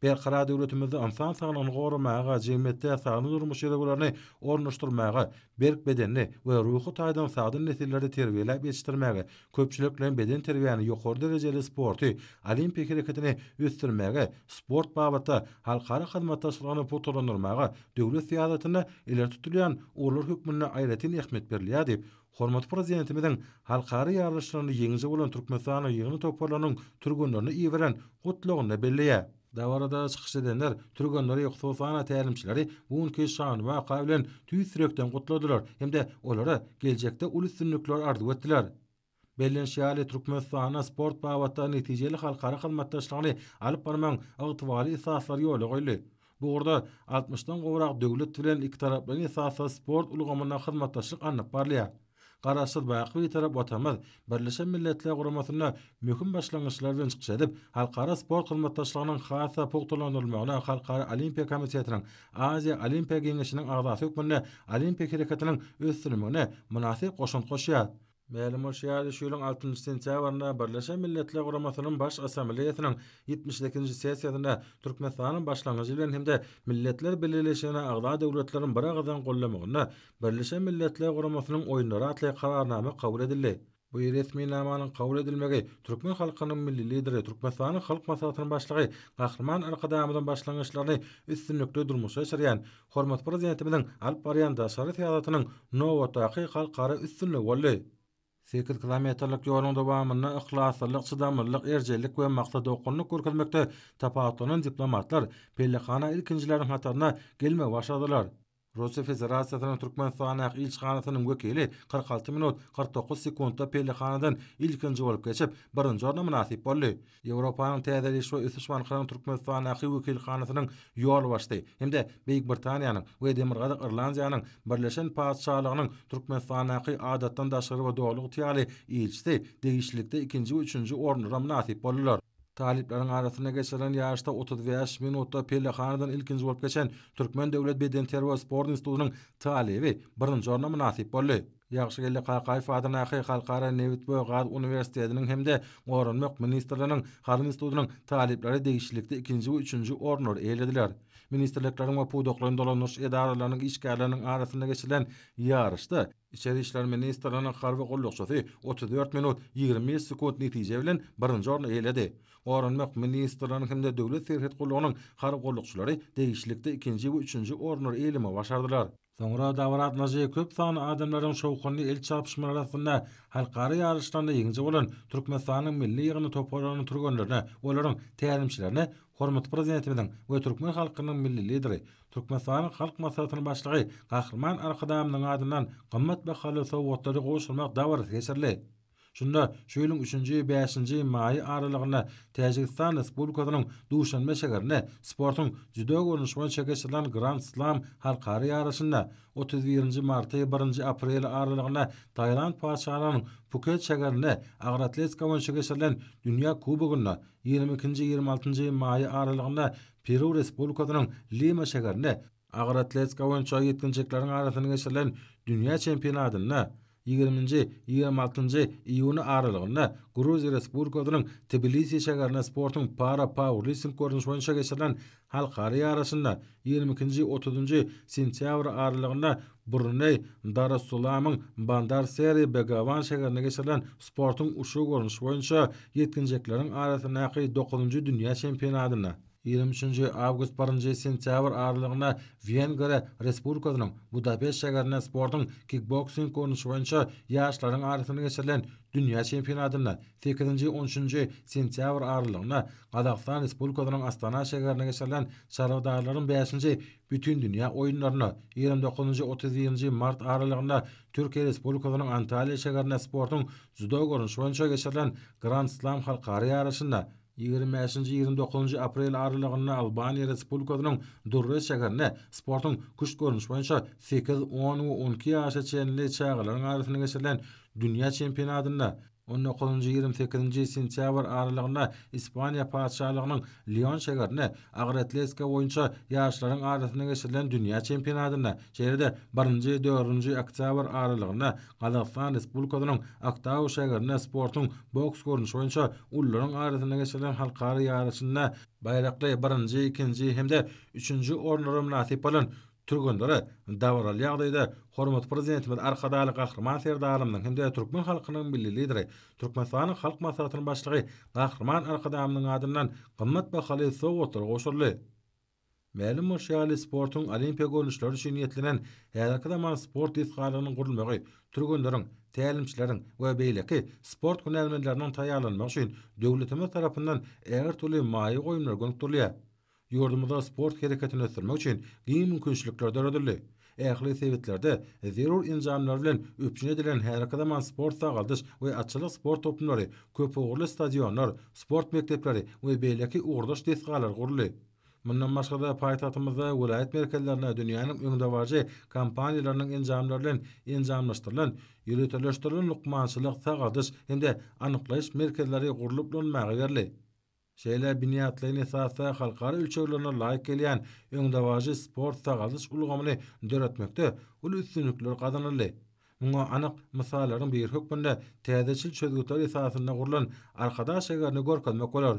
Berkarar döwletimizde ynsan saglygyny goramaga, jemgyýetde sagdyn durmuş ýörelgelerini ornaşdyrmaga, berk bedenli we ruhy taýdan sagdyn nesilleri terbiýeläp ýetişdirmäge, köpçülikleýin bedenterbiýäni, ýokary derejeli sporty, olimpiýa hereketini ösdürmäge, sport babatda halkara hyzmatdaşlygyny pugtalandyrmaga döwlet syýasatynda ileri tutulýan ugurlar hökmünde aýratyn ähmiýet berilýär diýip, hormatly Prezidentimiziň halkara ýaryşlarynda ýeňiji bolan Türkmenistanyň ýygyndy toparlarynyň türgenlerine iberen Gutlagynda belleýär. Dabarada çykyş edenler türgenleri, hususan-da, tälimçileri bu günki şanly waka bilen tüýs ýürekden gutladylar hem-de olara geljekde uly üstünlikler arzuw etdiler. Bellenişi ýaly, Türkmenistanda sport babatda netijeli halkara hyzmatdaşlygyny alyp barmagyň ygtybarly esaslary ýola goýuldy. Bu ugurda altmyşdan gowrak döwlet bilen ikitaraplaýyn esasda sport ulgamynda hyzmatdaşlyk alnyp barylýar. Garaşsyz, baky Bitarap Watanymyz Birleşen Milletler Guramasynda möhüm başlangyçlar bilen çykyş edip, halkara sport hyzmatdaşlygynyň has-da pugtalandyrylmagyna Halkara Olimpiýa komitetiniň, Aziýa Olimpiýa Geňeşiniň agzasy hökmünde olimpiýa hereketiniň ösdürilmegine mynasyp goşant goşýar. Mälim bolşy ýaly, şu ýylyň altynjy sentýabrynda Birleşen Milletler Guramasynyň Baş Assambleýasynyň 78-nji sessiýasynda Türkmenistanyň başlangyjy bilen hem-de Milletler Bileleşigine agza döwletleriň biragyzdan gollamagynda Birleşen Milletler Guramasynyň Oýunlary atly Kararnama kabul edildi. Bu resminamanyň kabul edilmegi türkmen halkynyň Milli Lideri, Türkmenistanyň Halk Maslahatynyň Başlygy Gahryman Arkadagymyzyň başlangyçlaryny üstünlikli durmuşa geçirýän hormatly Prezidentimiziň alyp barýan daşary syýasatynyň nobatdaky halkara üstünligi boldy. Sekiz kilometrlik ýoluň dowamynda yhlaslylyk, çydamlylyk, erjellik we maksadaokgunlyk görkezmekde tapawutlanan diplomatlar pellehana ilkinjileriň hatarynda gelmegi başardylar. Russiýa Federasiýasynyň Türkmenistandaky ilçihanasynyň wekili 46 minut 49 sekuntda pellehanadan ilkinji bolup geçip, birinji orna mynasyp boldy. Ýewropanyň Täzeliş we ösüş bankynyň Türkmenistandaky wekilhanasynyň ýolbaşçysy hem-de Beýik Britaniýanyň we Demirgazyk Irlandiýanyň Birleşen Patyşalygynyň Türkmenistandaky Adatdan daşary we Doly ygtyýarly ilçisi degişlilikde ikinji we üçünji orunlara mynasyp boldular. Talyplaryň arasynda geçirilen ýaryşda 35 minutda pellehanadan ilkinji bolup geçen Türkmen döwlet bedenterbiýe we sport institutynyň talyby birinji orna mynasyp boldy. Ýagşygeldi Kakaýew adyndaky Halkara nebit we gaz uniwersitetiniň hem-de Goranmak ministrliginiň Harby institutynyň talyplary degişlilikde ikinji we üçünji orunlary eýelediler. Ministrlikleriň we pudaklaýyn dolandyryş edaralarynyň işgärleriniň arasynda geçirilen ýaryşda Içeri işler ministrliginiň harby gullukçysy 34 minut 21 sekunt netije bilen birinji orny eýeledi. Goranmak ministrliginiň hem-de Döwlet serhet gullugynyň harby gullukçylary degişlilikde ikinji we üçünji orunlary eýelemegi başardylar. Soňra dabara gatnaşyjy köp sanly adamlaryň şowhunly el çarpyşmalary astynda halkara ýaryşlarynda ýeňiji bolan Türkmenistanyň milli ýygyndy toparlarynyň türgenlerine, olaryň tälimçilerine hormatly Prezidentimiziň we türkmen halkynyň Milli Lideri, Türkmenistanyň Halk Maslahatynyň Başlygy Gahryman Arkadagymyzyň adyndan gymmat bahaly sowgatlary gowşurmak dabarasy geçirildi. Şunda şu ýylyň üçünji, bäşinji maýy aralygynda Täjigistan Respublikasynyň Duşanbe şäherinde sportuň dzýudo görnüşi boýunça geçirilen Grand Slam halkara ýaryşynda, 31-nji marty, birinji apreli aralygynda Tailand Patyşalygynyň Phuket şäherinde agyr atletika boýunça geçirilen Dünýä Kubogynda, 22-nji, 26-njy maýy aralygynda Peru Respublikasynyň Lima şäherinde agyr atletika boýunça ýetginjekleriň arasynda geçirilen Dünýä çempionatynda. Ýigriminji, 26-njy iýun aralygynda Gruziýa Respublikasynyň Tbilisi şäherinde sportuň para-pauerlifting görnüşi boýunça geçirilen halkara ýaryşynda, 22-nji, otuzynjy sentýabr aralygynda Bruneý Darussalamyň Bandar Seri Begawan şäherinde geçirilen sportuň uşu görnüşi boýunça ýetginjekleriň arasyndaky dokuzynjy dünýä çempionatynda, 23-nji awgust, birinji sentýabr aralygynda Wengriýa Respublikasynyň Budapeşt şäherinde sportuň kikboksing görnüşi boýunça ýaşlaryň arasynda geçirilen dünýä çempionatynda, sekizinji, on üçünji sentýabr aralygynda Gazagystan Respublikasynyň Astana şäherinde geçirilen çarwadarlaryň bäşinji Bütindünýä oýunlarynda, 29-njy, 31-nji mart aralygynda Türkiýe Respublikasynyň Antalýa şäherinde sportuň dzýudo görnüşi boýunça geçirilen Grand Slam halkara ýaryşynda, 25-nji, 29-njy aprel aralygynda Albaniýa Respublikasynyň Durres şäherinde sportuň küşt görnüşi boýunça sekiz, on we 12 ýaşa çenli çagalaryň arasynda geçirilen dünýä çempionatynda, On dokuzynjy, 28-nji sentýabr aralygynda Ispaniýa Patyşalygynyň Lion şäherinde agyr atletika boýunça ýaşlaryň arasynda geçirilen dünýä çempionatynda, şeýle-de birinji, dördünji oktýabr aralygynda Gazagystan Respublikasynyň Aktau şäherinde sportuň boks görnüşi boýunça ulularyň arasynda geçirilen halkara ýaryşynda baýrakly birinji, ikinji hem-de üçünji orunlara mynasyp bolan Türgenlere dabaraly ýagdaýda hormatly Prezidentimiz Arkadagly Gahryman Serdarymyzyň hem-de türkmen halkynyň Milli Lideri, Türkmenistanyň Halk Maslahatynyň Başlygy Gahryman Arkadagymyzyň adyndan gymmat bahaly sowgatlar gowşuryldy. Mälim bolşy ýaly, sportuň olimpiýa görnüşleri üçin niýetlenen häzirki zaman sport desgalarynyň gurulmagy türgenleriň, tälimçileriň we beýleki sport hünärmenleriniň taýýarlanmagy üçin döwletimiz tarapyndan ägirt uly maýa goýumlar gönükdirilýär. Ýurdumyzda sport hereketini ösdürmek üçin giň mümkinçilikler döredildi. Ähli sebitlerde zerur enjamlar bilen üpjün edilen häzirki zaman sport-sagaldyş we atçylyk sport toplumlary, köpugurly stadionlar, sport mekdepleri we beýleki ugurdaş desgalar guruldy. Mundan başga-da, paýtagtymyzda welaýat merkezlerinde dünýäniň öňdebaryjy kompaniýalarynyň enjamlary bilen enjamlaşdyrylan ýöriteleşdirilen lukmançylyk, sagaldyş hem-de anyklaýyş merkezleri gurlup ulanmaga berildi. Şeýle binýatlaýyn esasda halkara ölçeglerine laýyk gelýän öňdebaryjy sport-sagaldyş ulgamyny döretmekde uly üstünlikler gazanyldy. Muňa anyk mysallaryň biri hökmünde täzeçil çözgütler esasynda gurlan Arkadag şäherini görkezmek bolar.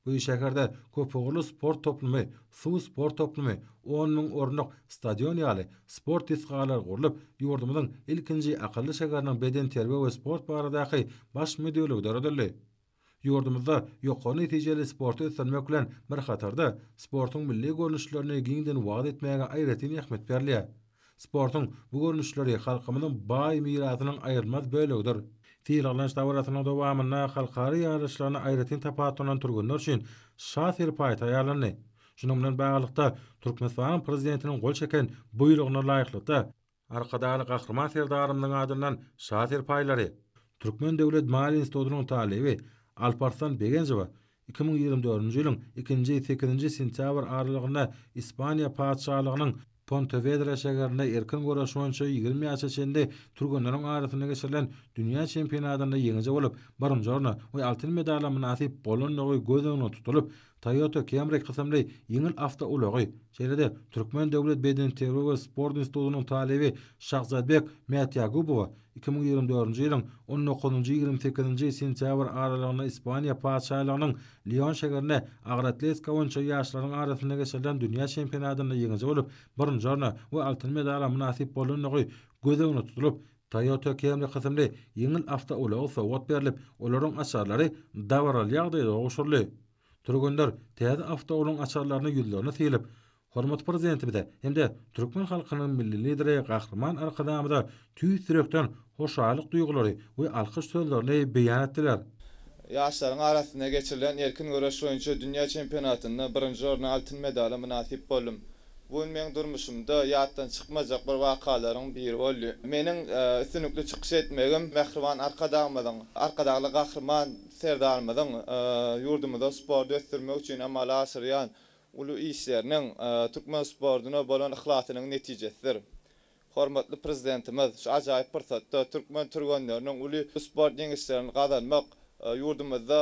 Bu şäherde köpugurly sport toplumy, suw sport toplumy, on müň orunlyk stadion ýaly sport desgalary gurlup, ýurdumyzyň ilkinji akylly şäheriniň bedenterbiýe we sport baradaky Baş müdirligi döredildi. Ýurdumyzda ýokary netijeli sporty ösdürmek bilen bir hatarda, sportuň milli görnüşlerini giňden wagyz etmäge aýratyn ähmiýet berilýär. Sportuň bu görnüşleri halkymyzyň baý mirasynyň aýrylmaz bölegidir. Sylaglanyş dabarasynyň dowamynda halkara ýaryşlarynda aýratyn tapawutlanan türgenler üçin Şa serpaýy taýýarlandy. Şunuň bilen baglylykda, Türkmenistanyň Prezidentiniň gol çeken Buýrugyna laýyklykda, Arkadagly Gahryman Serdarymyzyň adyndan Şa serpaýlary. Türkmen döwlet maliýe institutynyň talyby Alparslan Begenjowa 2024-nji ýylyň ikinji, sekizinji sentýabr aralygynda Ispaniýa Patyşalygynyň Pontewedra şäherinde erkin göreş boýunça 20 ýaşa çenli türgenleriň arasynda geçirilen dünýä çempionatynda ýeňiji bolup, birinji orna we altyn medala mynasyp bolandygy göz öňünde tutulyp, Toyota Camry kysymly ýeňil awtoulagy, şeýle-de Türkmen döwlet bedenterbiýe we sport institutynyň talyby Şahzadbek Mätýagubowa 2024-nji ýylyň on dokuzynjy, 28-nji sentýabr aralygynda Ispaniýa Patyşalygynyň Lion şäherinde agyr atletika boýunça ýaşlaryň arasynda geçirilen dünýä çempionatynda ýeňiji bolup, birinji orna we altyn medala mynasyp bolandygy göz öňünde tutulyp, Toyota Camry kysymly ýeňil awtoulagy sowgat berlip, olaryň açarlary dabaraly ýagdaýda gowşuryldy. Türgenler täze awtoulagyň açarlaryny ýüzlerine sylyp, hormatly Prezidentimize hem-de türkmen halkynyň Milli Lideri Gahryman Arkadagymyza tüýs ýürekden hoşallyk duýgulary we alkyş sözlerini beýan etdiler. Ýaşlaryň arasynda geçirilen erkin göreş boýunça dünýä çempionatynda birinji orna altyn medala mynasyp boldum. Bu gün meň durmuşymda ýatdan çykmajak bir wakalaryň biri boldy. Meniň üstünlikli çykyş etmegim mähriban Arkadagymyzyň, Arkadagly Gahryman Serdarymyzyň ýurdumyzda sporty ösdürmek üçin amala aşyrýan uly işleriniň, türkmen sportuna bolan yhlasynyň netijesidir. Hormatly Prezidentimiz şu ajaýyp pursatda türkmen türgenleriniň uly sport ýeňişlerini gazanmak, ýurdumyzda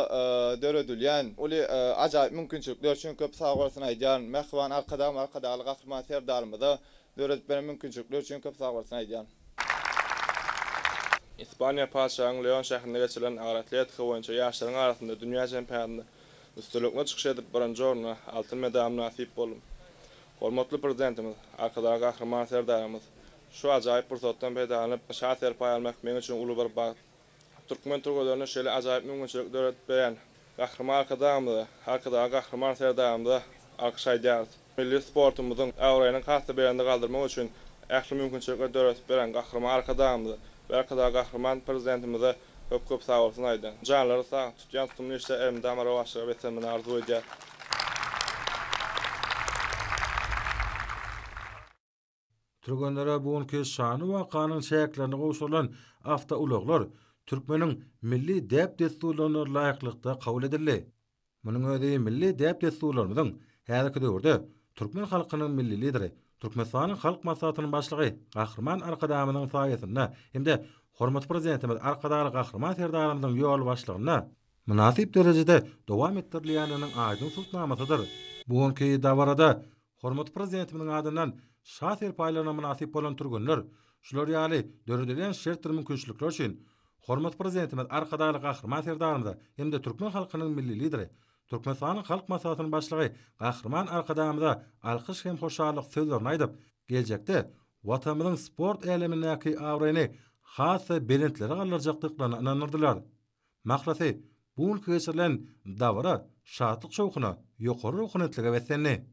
döredilýän uly ajaýyp mümkinçilikler üçin köp sagbolsun aýdýaryn. Mähriban Arkadagym Arkadagly Gahryman Serdarymyza döredip beren mümkinçilikler üçin köp sagbolsun aýdýaryn. Ispaniýa Patyşalygynyň Leon şäherinde geçirilen agyr atletika boýunça ýaşlaryň arasynda dünýä çempionatynda üstünlikli çykyş edip, birinji orna, altyn medala mynasyp boldum. Hormatly Prezidentimiz, Arkadagly Gahryman Serdarymyz şu ajaýyp pursatdan peýdalanyp, şa serpaý almak meň üçin uly bir bagt. Türkmen türgenlerine şeýle ajaýyp mümkinçilik döredip berýän Gahryman Arkadagymyza, Arkadagly Gahryman Serdarymyza alkyş aýdýarys. Milli sportumyzyň abraýyny has-da belende galdyrmak üçin ähli mümkinçilikleri döredip beren Gahryman Arkadagymyza we Arkadagly Gahryman Prezidentimize köp-köp sagbolsun aýdýan. Janlary sag, tutýan tutumly işler elmydama rowaçlyga beslenmegini arzuw edýäris. Türgenlere bu günki şanly wakanyň çäklerinde gowşurylan awtoulaglar türkmeniň milli däp-dessurlaryna laýyklykda kabul edildi. Munuň özi milli däp-dessurlarymyzyň häzirki döwürde türkmen halkynyň Milli Lideri, Türkmenistanyň Halk Maslahatynyň Başlygy Gahryman Arkadagymyzyň saýasynda hem-de hormatly Prezidentimiz Arkadagly Gahryman Serdarymyzyň ýolbaşçylygynda mynasyp derejede dowam etdirilýändiginiň aýdyň subutnamasydyr. Bu günki dabarada Hormatly Prezidentimiziň adyndan Şa serpaýlaryna mynasyp bolan türgenler şular ýaly döredilýän şertdir mümkinçilikler üçin hormatly Prezidentimiz Arkadagly Gahryman Serdarymyza hem-de türkmen halkynyň Milli Lideri, Türkmenistanyň Halk Maslahatynyň Başlygy Gahryman Arkadagymyza alkyş hem hoşallyk sözlerini aýdyp, geljekde Watanymyzyň sport älemindäki abraýyny has-da belentlere galdyrjakdyklaryna ynandyrdylar. Mahlasy, bu günki geçirilen dabara şatlyk-şowhuna, ýokary ruhubelentlige beslendi.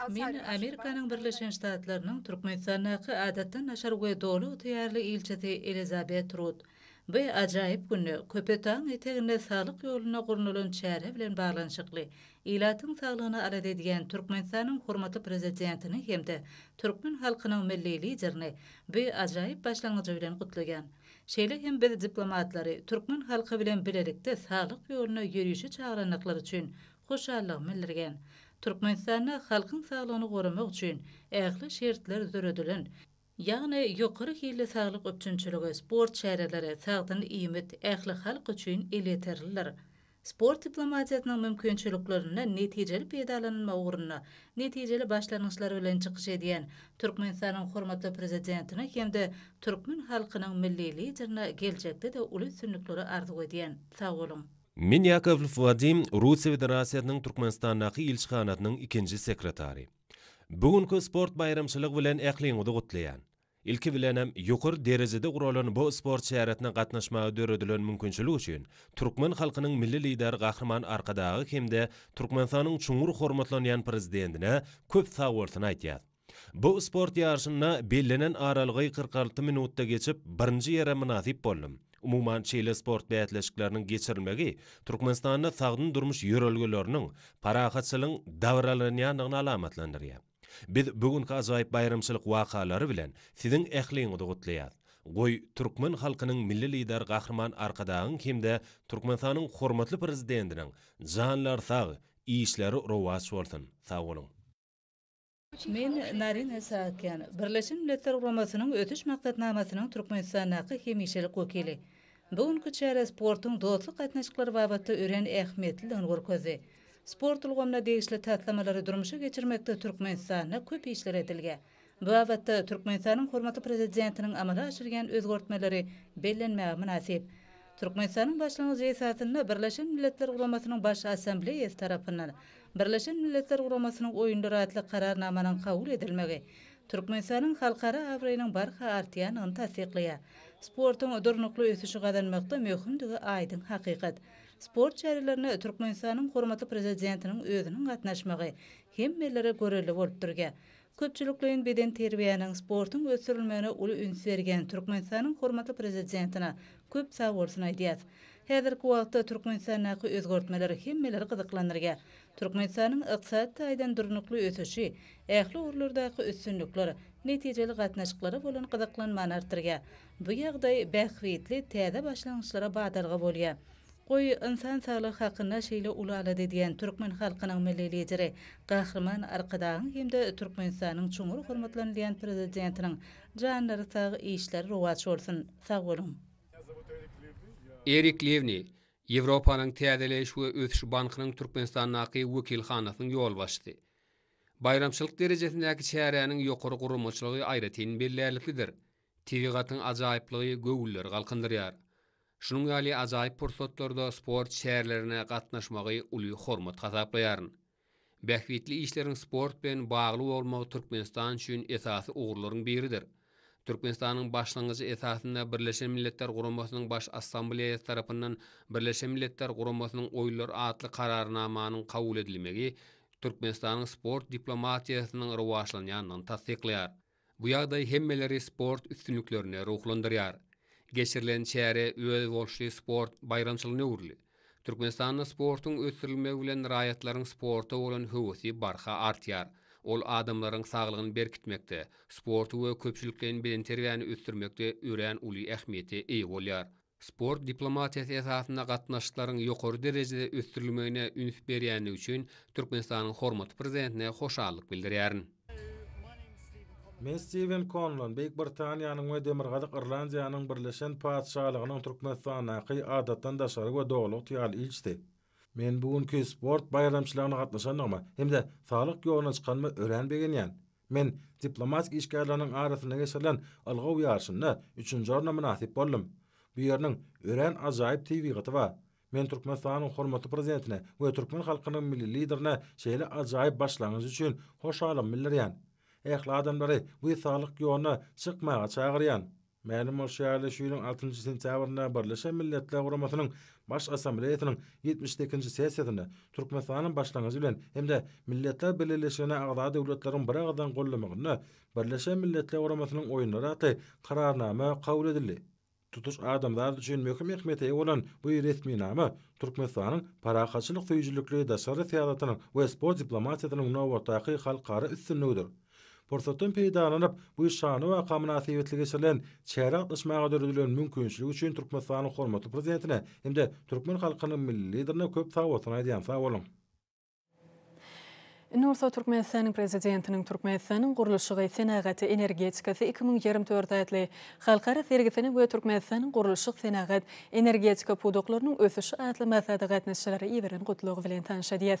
Men Amerikanyň Birleşen Ştatlarynyň Türkmenistandaky Adatdan daşary we Doly ygtyýarly ilçisi Elizabet Rut. Bu ajaýyp günde Köpetdagyň eteginde Saglyk ýolunda gurnalan çäre bilen baglanyşykly ilatyň saglygyny alada edýän Türkmenistanyň hormatly Prezidentini hem-de türkmen halkynyň Milli Liderini bu ajaýyp başlangyjy bilen gutlaýan. Şeýle hem biz diplomatlary türkmen halky bilen bilelikde saglyk ýoluna ýörişe çagyrandyklary üçin hoşallygymy bildirýän. Türkmenistanda halkyň saglygyny goramak üçin ähli şertler döredilen, ýagny ýokary hilli saglyk üpjünçiligi, sport çäreleri, sagdyn iýmit ähli halk üçin elýeterlidir. Sport diplomatiýasynyň mümkinçiliklerinden netijeli peýdalanylmagy ugrunda netijeli başlangyçlar bilen çykyş edýän Türkmenistanyň hormatly Prezidentine hem-de türkmen halkynyň Milli Liderine geljekde-de uly üstünlikleri arzuw edýän. Sag boluň! Men Ýakowlew Wadim, Russiýa Federasiýasynyň Türkmenistandaky ilçihanasynyň ikinji sekretary. Bu günki sport baýramçylygy bilen ähliňizi gutlaýan. Ilki bilenem, ýokary derejede guralan bu sport çäresine gatnaşmaga döredilen mümkinçilik üçin türkmen halkynyň Milli Lideri Gahryman Arkadaga hem-de Türkmenistanyň çuňňur hormatlanýan Prezidentine köp sagbolsun aýdýas. Bu sport ýaryşynda bellenen aralygy 46 minutda geçip, birinji ýere mynasyp boldum. Umuman, şeýle sport bäsleşikleriniň geçirilmegi Türkmenistanda sagdyn durmuş ýörelgeleriniň, parahatçylygyň dabaralanýandygyny alamatlandyrýar. Biz bu günki ajaýyp baýramçylyk wakalary bilen siziň ähliňizi gutlaýas. Goý, türkmen halkynyň Milli Lideri Gahryman Arkadagyň hem-de Türkmenistanyň hormatly Prezidentiniň janlary sag, işleri rowaç bolsun! Sag boluň! Men Narine Saakýan, Birleşen Milletler Guramasynyň Ösüş Maksatnamasynyň Türkmenistandaky hemişelik wekili. Bu günki çäre sportuň dostluk gatnaşyklary babatda örän ähmiýetlidigini görkezdi. Sport ulgamyna degişli taslamalary durmuşa geçirmekde Türkmenistanda köp işler edilýär. Bu babatda Türkmenistanyň hormatly Prezidentiniň amala aşyrýan özgertmeleri bellenmäge mynasyp. Türkmenistanyň başlangyjy esasynda Birleşen Milletler Guramasynyň Baş Assambleýasy tarapyndan Birleşen Milletler Guramasynyň Oýunlary atly Kararnamanyň kabul edilmegi Türkmenistanyň halkara abraýynyň barha artýandygyny tassyklaýar. Sportuň durnukly ösüşi gazanmakda möhümdigi aýdyň hakykat. Sport çärelerine Türkmenistanyň hormatly Prezidentiniň özüniň gatnaşmagy hemmelere görelde bolup durýar. Köpçülikleýin bedenterbiýäniň, sportuň ösdürilmegine uly üns berýän Türkmenistanyň hormatly Prezidentine köp sagbolsun aýdýas. Häzirki wagtda Türkmenistandaky özgertmeler hemmeleri gyzyklandyrýar. Türkmenistanyň ykdysady taýdan durnukly ösüşi, ähli ugurlardaky üstünlikler netijeli gatnaşyklara bolan gyzyklanmany artdyrýar. Bu ýagdaý bähbitli täze başlangyçlara badalga bolýar. Goý, ynsan saglygy hakynda şeýle uly alada edýän türkmen halkynyň Milli Lideri Gahryman Arkadagyň hem-de Türkmenistanyň çuňňur hormatlanylýan Prezidentiniň janlary sag, işleri rowaç bolsun! Sag boluň! Erik Liwni, Ýewropanyň Täzeleýiş we ösüş bankynyň Türkmenistandaky wekilhanasynyň ýolbaşçysy. Baýramçylyk derejesindäki çäräniň ýokary guramaçylygy aýratyn bellärliklidir. Tebigatyň ajaýyplygy göwünleri galkyndyrýar. Şunuň ýaly ajaýyp pursatlarda sport çärelerine gatnaşmagy uly hormat hasaplaýaryn. Bähbitli işleriň sport bilen bagly bolmagy Türkmenistan üçin esasy ugurlaryň biridir. Türkmenistanyň başlangyjy esasynda Birleşen Milletler Guramasynyň Baş Assambleýasy tarapyndan Birleşen Milletler Guramasynyň Oýunlary atly Kararnamanyň kabul edilmegi Türkmenistanyň sport diplomatiýasynyň rowaçlanýandygyny tassyklaýar. Bu ýagdaý hemmeleri sport üstünliklerine ruhlandyrýar. Geçirilen çäre özboluşly sport baýramçylygyna öwrüldi. Türkmenistanda sportuň ösdürilmegi bilen raýatlaryň sporta bolan höwesi barha artýar. Ol adamlaryň saglygyny berkitmekde, sporty we köpçülikleýin bedenterbiýäni ösdürmekde örän uly ähmiýete eýe bolýar. Sport diplomatiýasy esasynda gatnaşyklaryň ýokary derejede ösdürilmegine üns berýändigi üçin Türkmenistanyň hormatly Prezidentine hoşallyk bildirýärin. Men Stiwen Konlon, Beýik Britaniýanyň we Demirgazyk Irlandiýanyň Birleşen Patyşalygynyň Türkmenistandaky Adatdan daşary we Doly ygtyýarly ilçisi. Men bu günki sport baýramçylygyna gatnaşandygyma hem-de saglyk ýoluna çykanyma örän begenýän. Men diplomatik işgärleriniň arasynda geçirilen ylgaw ýaryşynda üçünji orna mynasyp boldum. Bu ýeriniň örän ajaýyp tebigaty bar. Men Türkmenistanyň hormatly Prezidentine we türkmen halkynyň Milli Liderine şeýle ajaýyp başlangyç üçin hoşallygymy bildirýän. Ähli adamlary bu saglyk ýoluna çykmaga çagyrýan. Mälim bolşy ýaly, şu ýylyň altynjy sentýabrynda Birleşen Milletler Guramasynyň Baş Assambleýasynyň 78-nji sessiýasynda Türkmenistanyň başlangyjy bilen hem-de Milletler Bileleşigine agza döwletleriň biragyzdan gollamagynda Birleşen Milletler Guramasynyň Oýunlary atly Kararnama kabul edildi. Tutuş adamzat üçin möhüm ähmiýete eýe bolan bu resminama Türkmenistanyň parahatçylyk söýüjilikli daşary syýasatynyň we sport diplomatiýasynyň nobatdaky halkara üstünligidir. Pursatdan peýdalanyp, bu şanly waka mynasybetli geçirilen çärä gatnaşmaga döredilen mümkinçilik üçin Türkmenistanyň hormatly Prezidentine hem-de türkmen halkynyň Milli Liderine köp sagbolsun aýdýan. Sag boluň! Indi bolsa Türkmenistanyň Prezidentiniň Türkmenistanyň gurluşygy, senagaty, energetikasy 2024 atly halkara sergisine we Türkmenistanyň gurluşyk, senagat, energetika pudaklarynyň ösüşi atly maslahata gatnaşyjylara iberen gutlagy bilen tanyş edýäs.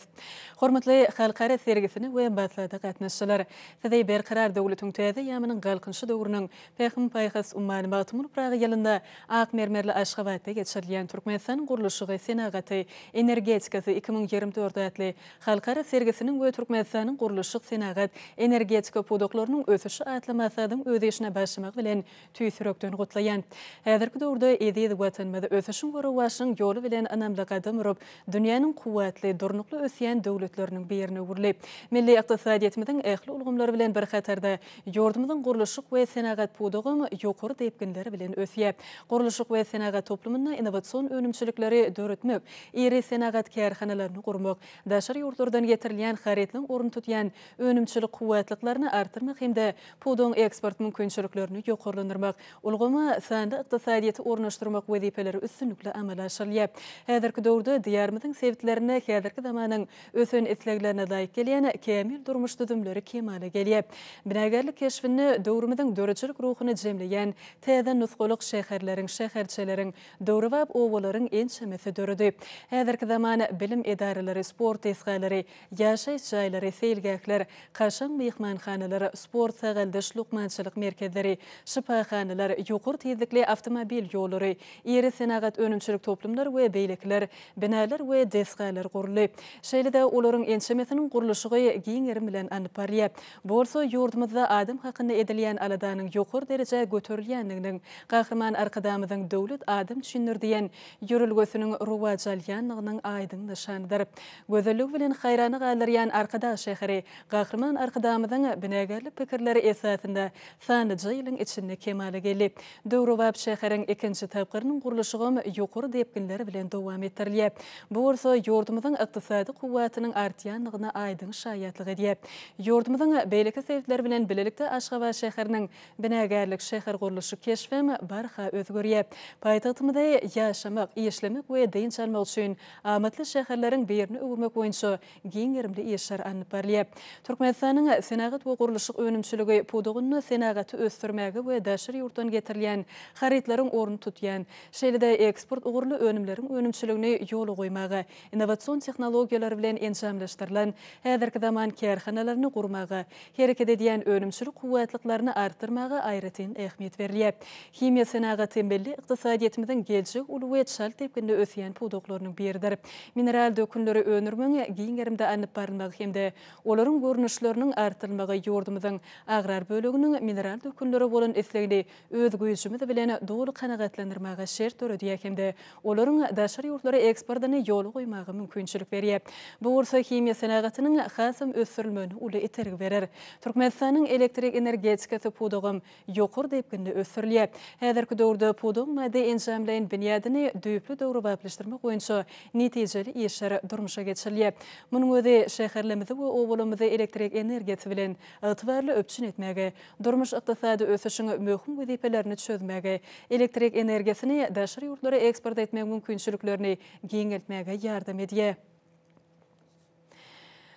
Hormatly halkara sergisine we maslahata gatnaşyjylar! Sizi Berkarar döwletiň täze eýýamynyň Galkynyşy döwrüniň Pähim-paýhas ummany Magtymguly Pyragy ýylynda ak mermerli Aşgabatda geçirilýän Türkmenistanyň gurluşygy, senagaty, energetikasy 2024 atly halkara sergisiniň we Türkmenistanyň gurluşyk, senagat, energetika pudaklarynyň ösüşi atly maslahatyň öz işine başlamagy bilen tüýs ýürekden gutlaýan. Häzirki döwürde eziz Watanymyz ösüşiň we rowaçlygyň ýoly bilen ynamly gadam urup, dünýäniň kuwwatly, durnukly ösýän döwletleriniň birine öwrüldi. Milli ykdysadyýetimiziň ähli ulgamlary bilen bir hatarda, ýurdumyzyň gurluşyk we senagat pudagam ýokary depginler bilen ösýär. Gurluşyk we senagat toplumynda innowasion önümçilikleri döretmek, iri senagat kärhanalaryny gurmak, daşary ýurtlardan getirilýän harytlaryň ornuny tutýan önümçilik kuwwatlyklaryny artdyrmak hem-de pudagyň eksport mümkinçiliklerini ýokarlandyrmak, ulgama sanly ykdysadyýeti ornaşdyrmak wezipeleri üstünlikli amala aşyrylýar. Häzirki döwürde Diýarymyzyň sebitlerinde häzirki zamanyň ösen isleglerine laýyk gelýän kämil durmuş düzümleri kemala gelýär. Binagärlik keşbinde döwrümiziň döredijilik ruhuny jemleýän täze nusgalyk şäherleriň, şäherçeleriň, döwrebap obalaryň ençemesi döredi. Häzirki zaman bilim edaralary, sport desgalary, Ýaşaýyş jaýlary, seýilgähler, kaşaň myhmanhanalar, sport-sagaldyş, lukmançylyk merkezleri, şypahanalar, ýokary tizlikli awtomobil ýollary, iri senagat önümçilik toplumlary we beýlekiler, binalar we desgalar guruldy. Şeýle-de olaryň ençemesiniň gurluşygy giň gerim bilen alnyp barylýar. Bu bolsa ýurdumyzda adam hakynda edilýän aladanyň ýokary derejä göterilýändiginiň, Gahryman Arkadagymyzyň Döwlet adam üçindir diýen ýörelgesiniň rowaç alýandygynyň aýdyň nyşanydyr. Gözelligi bilen haýrana galdyrýan Arkadag şäheri Gahryman Arkadagymyzyň binagärlik pikirleri esasynda sanlyja ýylyň içinde kemala geldi. Döwrebap şäheriň ikinji tapgyrynyň gurluşygam ýokary depginler bilen dowam etdirilýär. Bu bolsa ýurdumyzyň ykdysady kuwwatynyň artýandygyna aýdyň şaýatlyk edýär. Ýurdumyzyň beýleki sebitleri bilen bilelikde Aşgabat şäheriniň Binagärlik şähergurluşyk keşbem barha özgerýär. Paýtagtymyzy ýaşamak, işlemek we dynç almak üçin amatly şäherleriň birine öwürmek boýunça giň gerimli işler. işler alnyp barylýar. Türkmenistanyň senagat we gurluşyk önümçiligi pudagynda senagaty ösdürmäge we daşary ýurtdan getirilýän harytlaryň ornuny tutýan, şeýle-de eksport ugurly önümleriň önümçiligini ýola goýmaga, innowasion tehnologiýalar bilen enjamlaşdyrylan häzirki zaman kärhanalaryny gurmaga, hereket edýän önümçilik kuwwatlyklaryny artdyrmaga aýratyn ähmiýet berilýär. Himiýa senagaty milli ykdysadyýetimiziň geljegi uly we çalt depginde ösýän pudaklarynyň biridir. Mineral dökünleri öndürmegiň giň gerimde alnyp barylmagy hem-de olaryň görnüşleriniň artdyrylmagy ýurdumyzyň agrar böleginiň mineral dökünlere bolan islegini öz güýjümiz bilen doly kanagatlandyrmaga şert döredýär hem-de olaryň daşary ýurtlara eksportyny ýola goýmaga mümkinçilik berýär. Bu bolsa himiýa senagatynyň hasam ösdürilmegine uly itergi berer. Türkmenistanyň elektrik energetikasy pudagam ýokary depginde ösdürilýär. Häzirki döwürde pudagyň maddy-enjamlaýyn binýadyny düýpli döwrebaplaşdyrmak boýunça netijeli işler durmuşa geçirilýär. Munuň özi şäherlerimizi we obalarymyzy elektrik energiýasy bilen ygtybarly üpjün etmäge, durmuş-ykdysady ösüşiň möhüm wezipelerini çözmäge, elektrik energiýasyny daşary ýurtlara eksport etmegiň mümkinçiliklerini giňeltmäge ýardam edýär.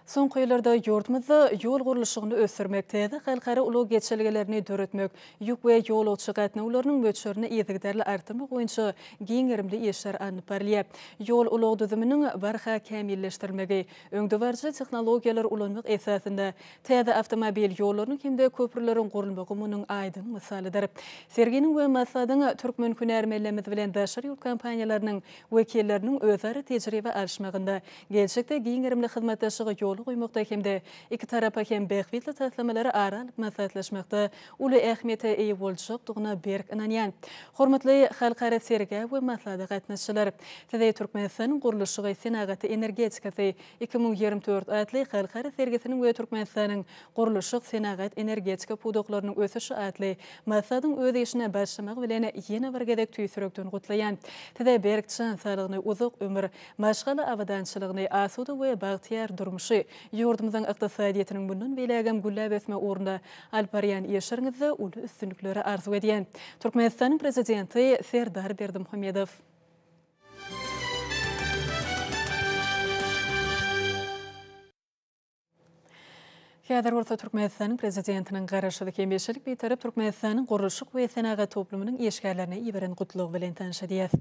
Soňky ýyllarda ýurdumyzda ýol gurluşygyny ösdürmek, täze halkara ulag geçelgelerini döretmek, ýük we ýolagçy gatnawlarynyň möçberini yzygiderli artdyrmak boýunça giň gerimli işler alnyp barylýar. Ýol-ulag düzüminiň barha kämilleşdirilmegi, öňdebaryjy tehnologiýalary ulanmak esasynda Täze awtomobil ýollarynyň hem-de köprüleriň gurulmagy munuň aýdyň mysalydyr. Serginiň we maslahatyň türkmen hünärmenlerimiz bilen daşary ýurt kompaniýalarynyň wekilleriniň özara tejribe alyşmagynda, geljekde giň gerimli hyzmatdaşlygy ýola goýmakda hem-de iki tarapa hem bähbitli taslamalary ara alyp maslahatlaşmakda uly ähmiýete eýe boljakdygyna berk ynanýan. Hormatly halkara sergä we maslahata gatnaşyjylar! Sizi Türkmenistanyň gurluşygy, senagaty, energetikasy, 2024 atly halkara sergisiniň we Türkmenistanyň gurluşyk, senagat, energetika pudaklarynyň ösüşi atly maslahatyň öz işine başlamagy bilen ýene bir gezek tüýs ýürekden gutlaýan. Size berk jan saglygyny, uzak ömür, maşgala abadançylygyny, asuda we bagtyýar durmuşy, ýurdumyzyň ykdysadyýetiniň mundan beýlägem gülläp ösmegi ugrunda alyp barýan işleriňizde uly üstünlikleri arzuw edýän. Türkmenistanyň Prezidenti Serdar Berdimuhamedow. Häzir bolsa Türkmenistanyň Prezidentiniň Garaşsyz, hemişelik Bitarap Türkmenistanyň gurluşyk we senagat toplumynyň işgärlerine iberen gutlagy bilen tanyş edýäris.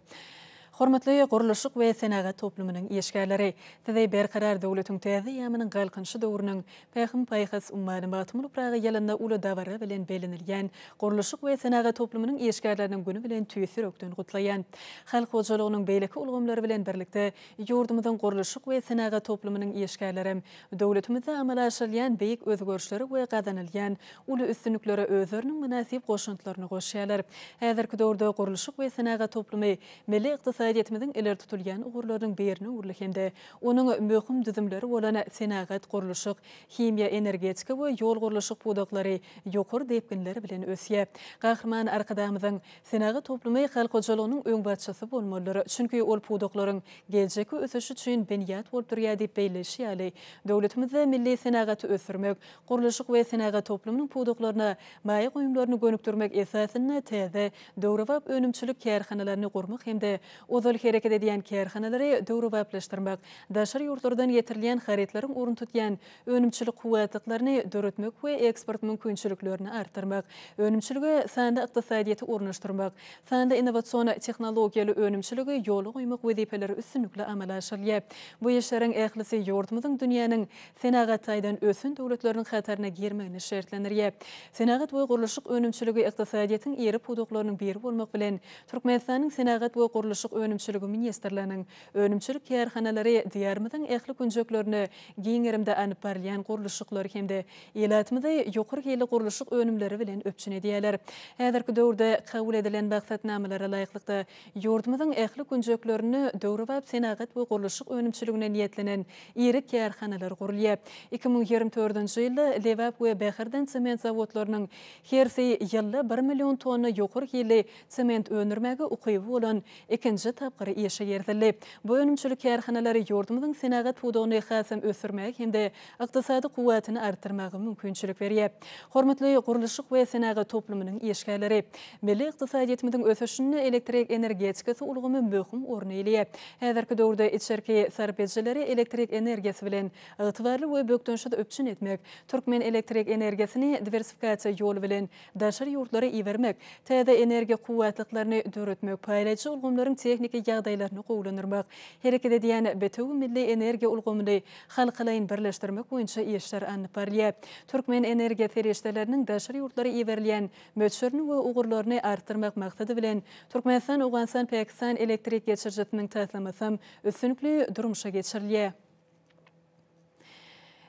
Hormatly gurluşyk we senagat toplumynyň işgärleri! Sizi Berkarar döwletiň täze eýýamynyň Galkynyşy döwrüniň Pähim-paýhas ummany Magtymguly Pyragy ýylynda uly dabara bilen bellenilýän Gurluşyk we senagat toplumynyň işgärleriniň güni bilen tüýs ýürekden gutlaýan. Halk hojalygynyň beýleki ulgamlary bilen birlikde, ýurdumyzyň gurluşyk we senagat toplumynyň işgärlerem döwletimizde amala aşyrylýan beýik özgerişlere we gazanylýan uly üstünliklere özleriniň mynasyp goşantlaryny goşýarlar. Häzirki döwürde gurluşyk we senagat toplumy milli ykdysadyýetimiziň ileri tutulýan ugurlarynyň birine öwrüldi hem-de Onuň möhüm düzümleri bolan senagat, gurluşyk, himiýa, energetika we ýol gurluşyk pudaklary ýokary depginler bilen ösýär. Gahryman Arkadagymyzyň, Senagat toplumy halk hojalygynyň öňbaşçysy bolmalydyr, çünki ol pudaklaryň geljekki ösüşi üçin binýat bolup durýar diýip belleýşi ýaly, döwletimizde milli senagaty ösdürmek, gurluşyk we senagat toplumynyň pudaklaryna maýa goýumlaryny gönükdirmek esasynda täze, döwrebap önümçilik kärhanalaryny gurmak hem-de Ozal hereket edýän kärhanalary döwrebaplaşdyrmak, daşary ýurtlardan getirilýän harytlaryň ornuny tutýan önümçilik kuwwatlyklaryny döretmek we eksport mümkinçiliklerini artdyrmak, önümçilige sanly ykdysadyýeti ornaşdyrmak, sanly innowasion tehnologiýaly önümçiligi ýola goýmak wezipeleri üstünlikli amala aşyrylýar. Bu işleriň ählisi ýurdumyzyň dünýäniň senagat taýdan ösen döwletleriniň hataryna girmegini şertlendirýär. Senagat we gurluşyk önümçiligi ykdysadyýetiň iri pudaklarynyň biri bolmak bilen, Türkmenistanyň Senagat we gurluşyk önümçiligi ministrliginiň önümçilik kärhanalary Diýarymyzyň ähli künjeklerinde giň gerimde alnyp barylýan gurluşyklary hem-de ilatymyzy ýokary hilli gurluşyk önümleri bilen üpjün edýärler. Häzirki döwürde kabul edilen maksatnamalara laýyklykda, ýurdumyzyň ähli künjeklerinde döwrebap senagat we gurluşyk önümçiligine niýetlenen iri kärhanalar gurulýar. 2024-nji ýylda Lebap we Bäherden sement zawodlarynyň Hersi ýylda bir million tonna ýokary hilli sement öndürmäge ukyby bolan ikinji. tapgyry işe girizildi. Bu önümçilik kärhanalary ýurdumyzyň senagat pudagyny hasam ösdürmäge hem-de ykdysady kuwwatyny artdyrmaga mümkinçilik berýär. Hormatly gurluşyk we senagat toplumynyň işgärleri! Milli ykdysadyýetimiziň ösüşinde elektrik energetikasy ulgamy möhüm orun eýeleýär. Häzirki döwürde içerki sarp edijileri elektrik energiýasy bilen ygtybarly we bökdençsiz üpjün etmek, türkmen elektrik energiýasyny diwersifikasiýa ýoly bilen daşary ýurtlara ibermek, täze energiýa kuwwatlyklaryny döretmek, paýlaýjy ulgamlaryň tehniki ýagdaýlaryny gowulandyrmak, hereket edýän bitewi milli energiýa ulgamyny halkalaýyn birleşdirmek boýunça işler alnyp barylýar. Türkmen energiýa serişdeleriniň daşary ýurtlara iberilýän möçberini we ugurlaryny artdyrmak maksady bilen, Türkmenistan-Owganystan-Pakistan elektrik geçirijisiniň taslamasam üstünlikli durmuşa geçirilýär.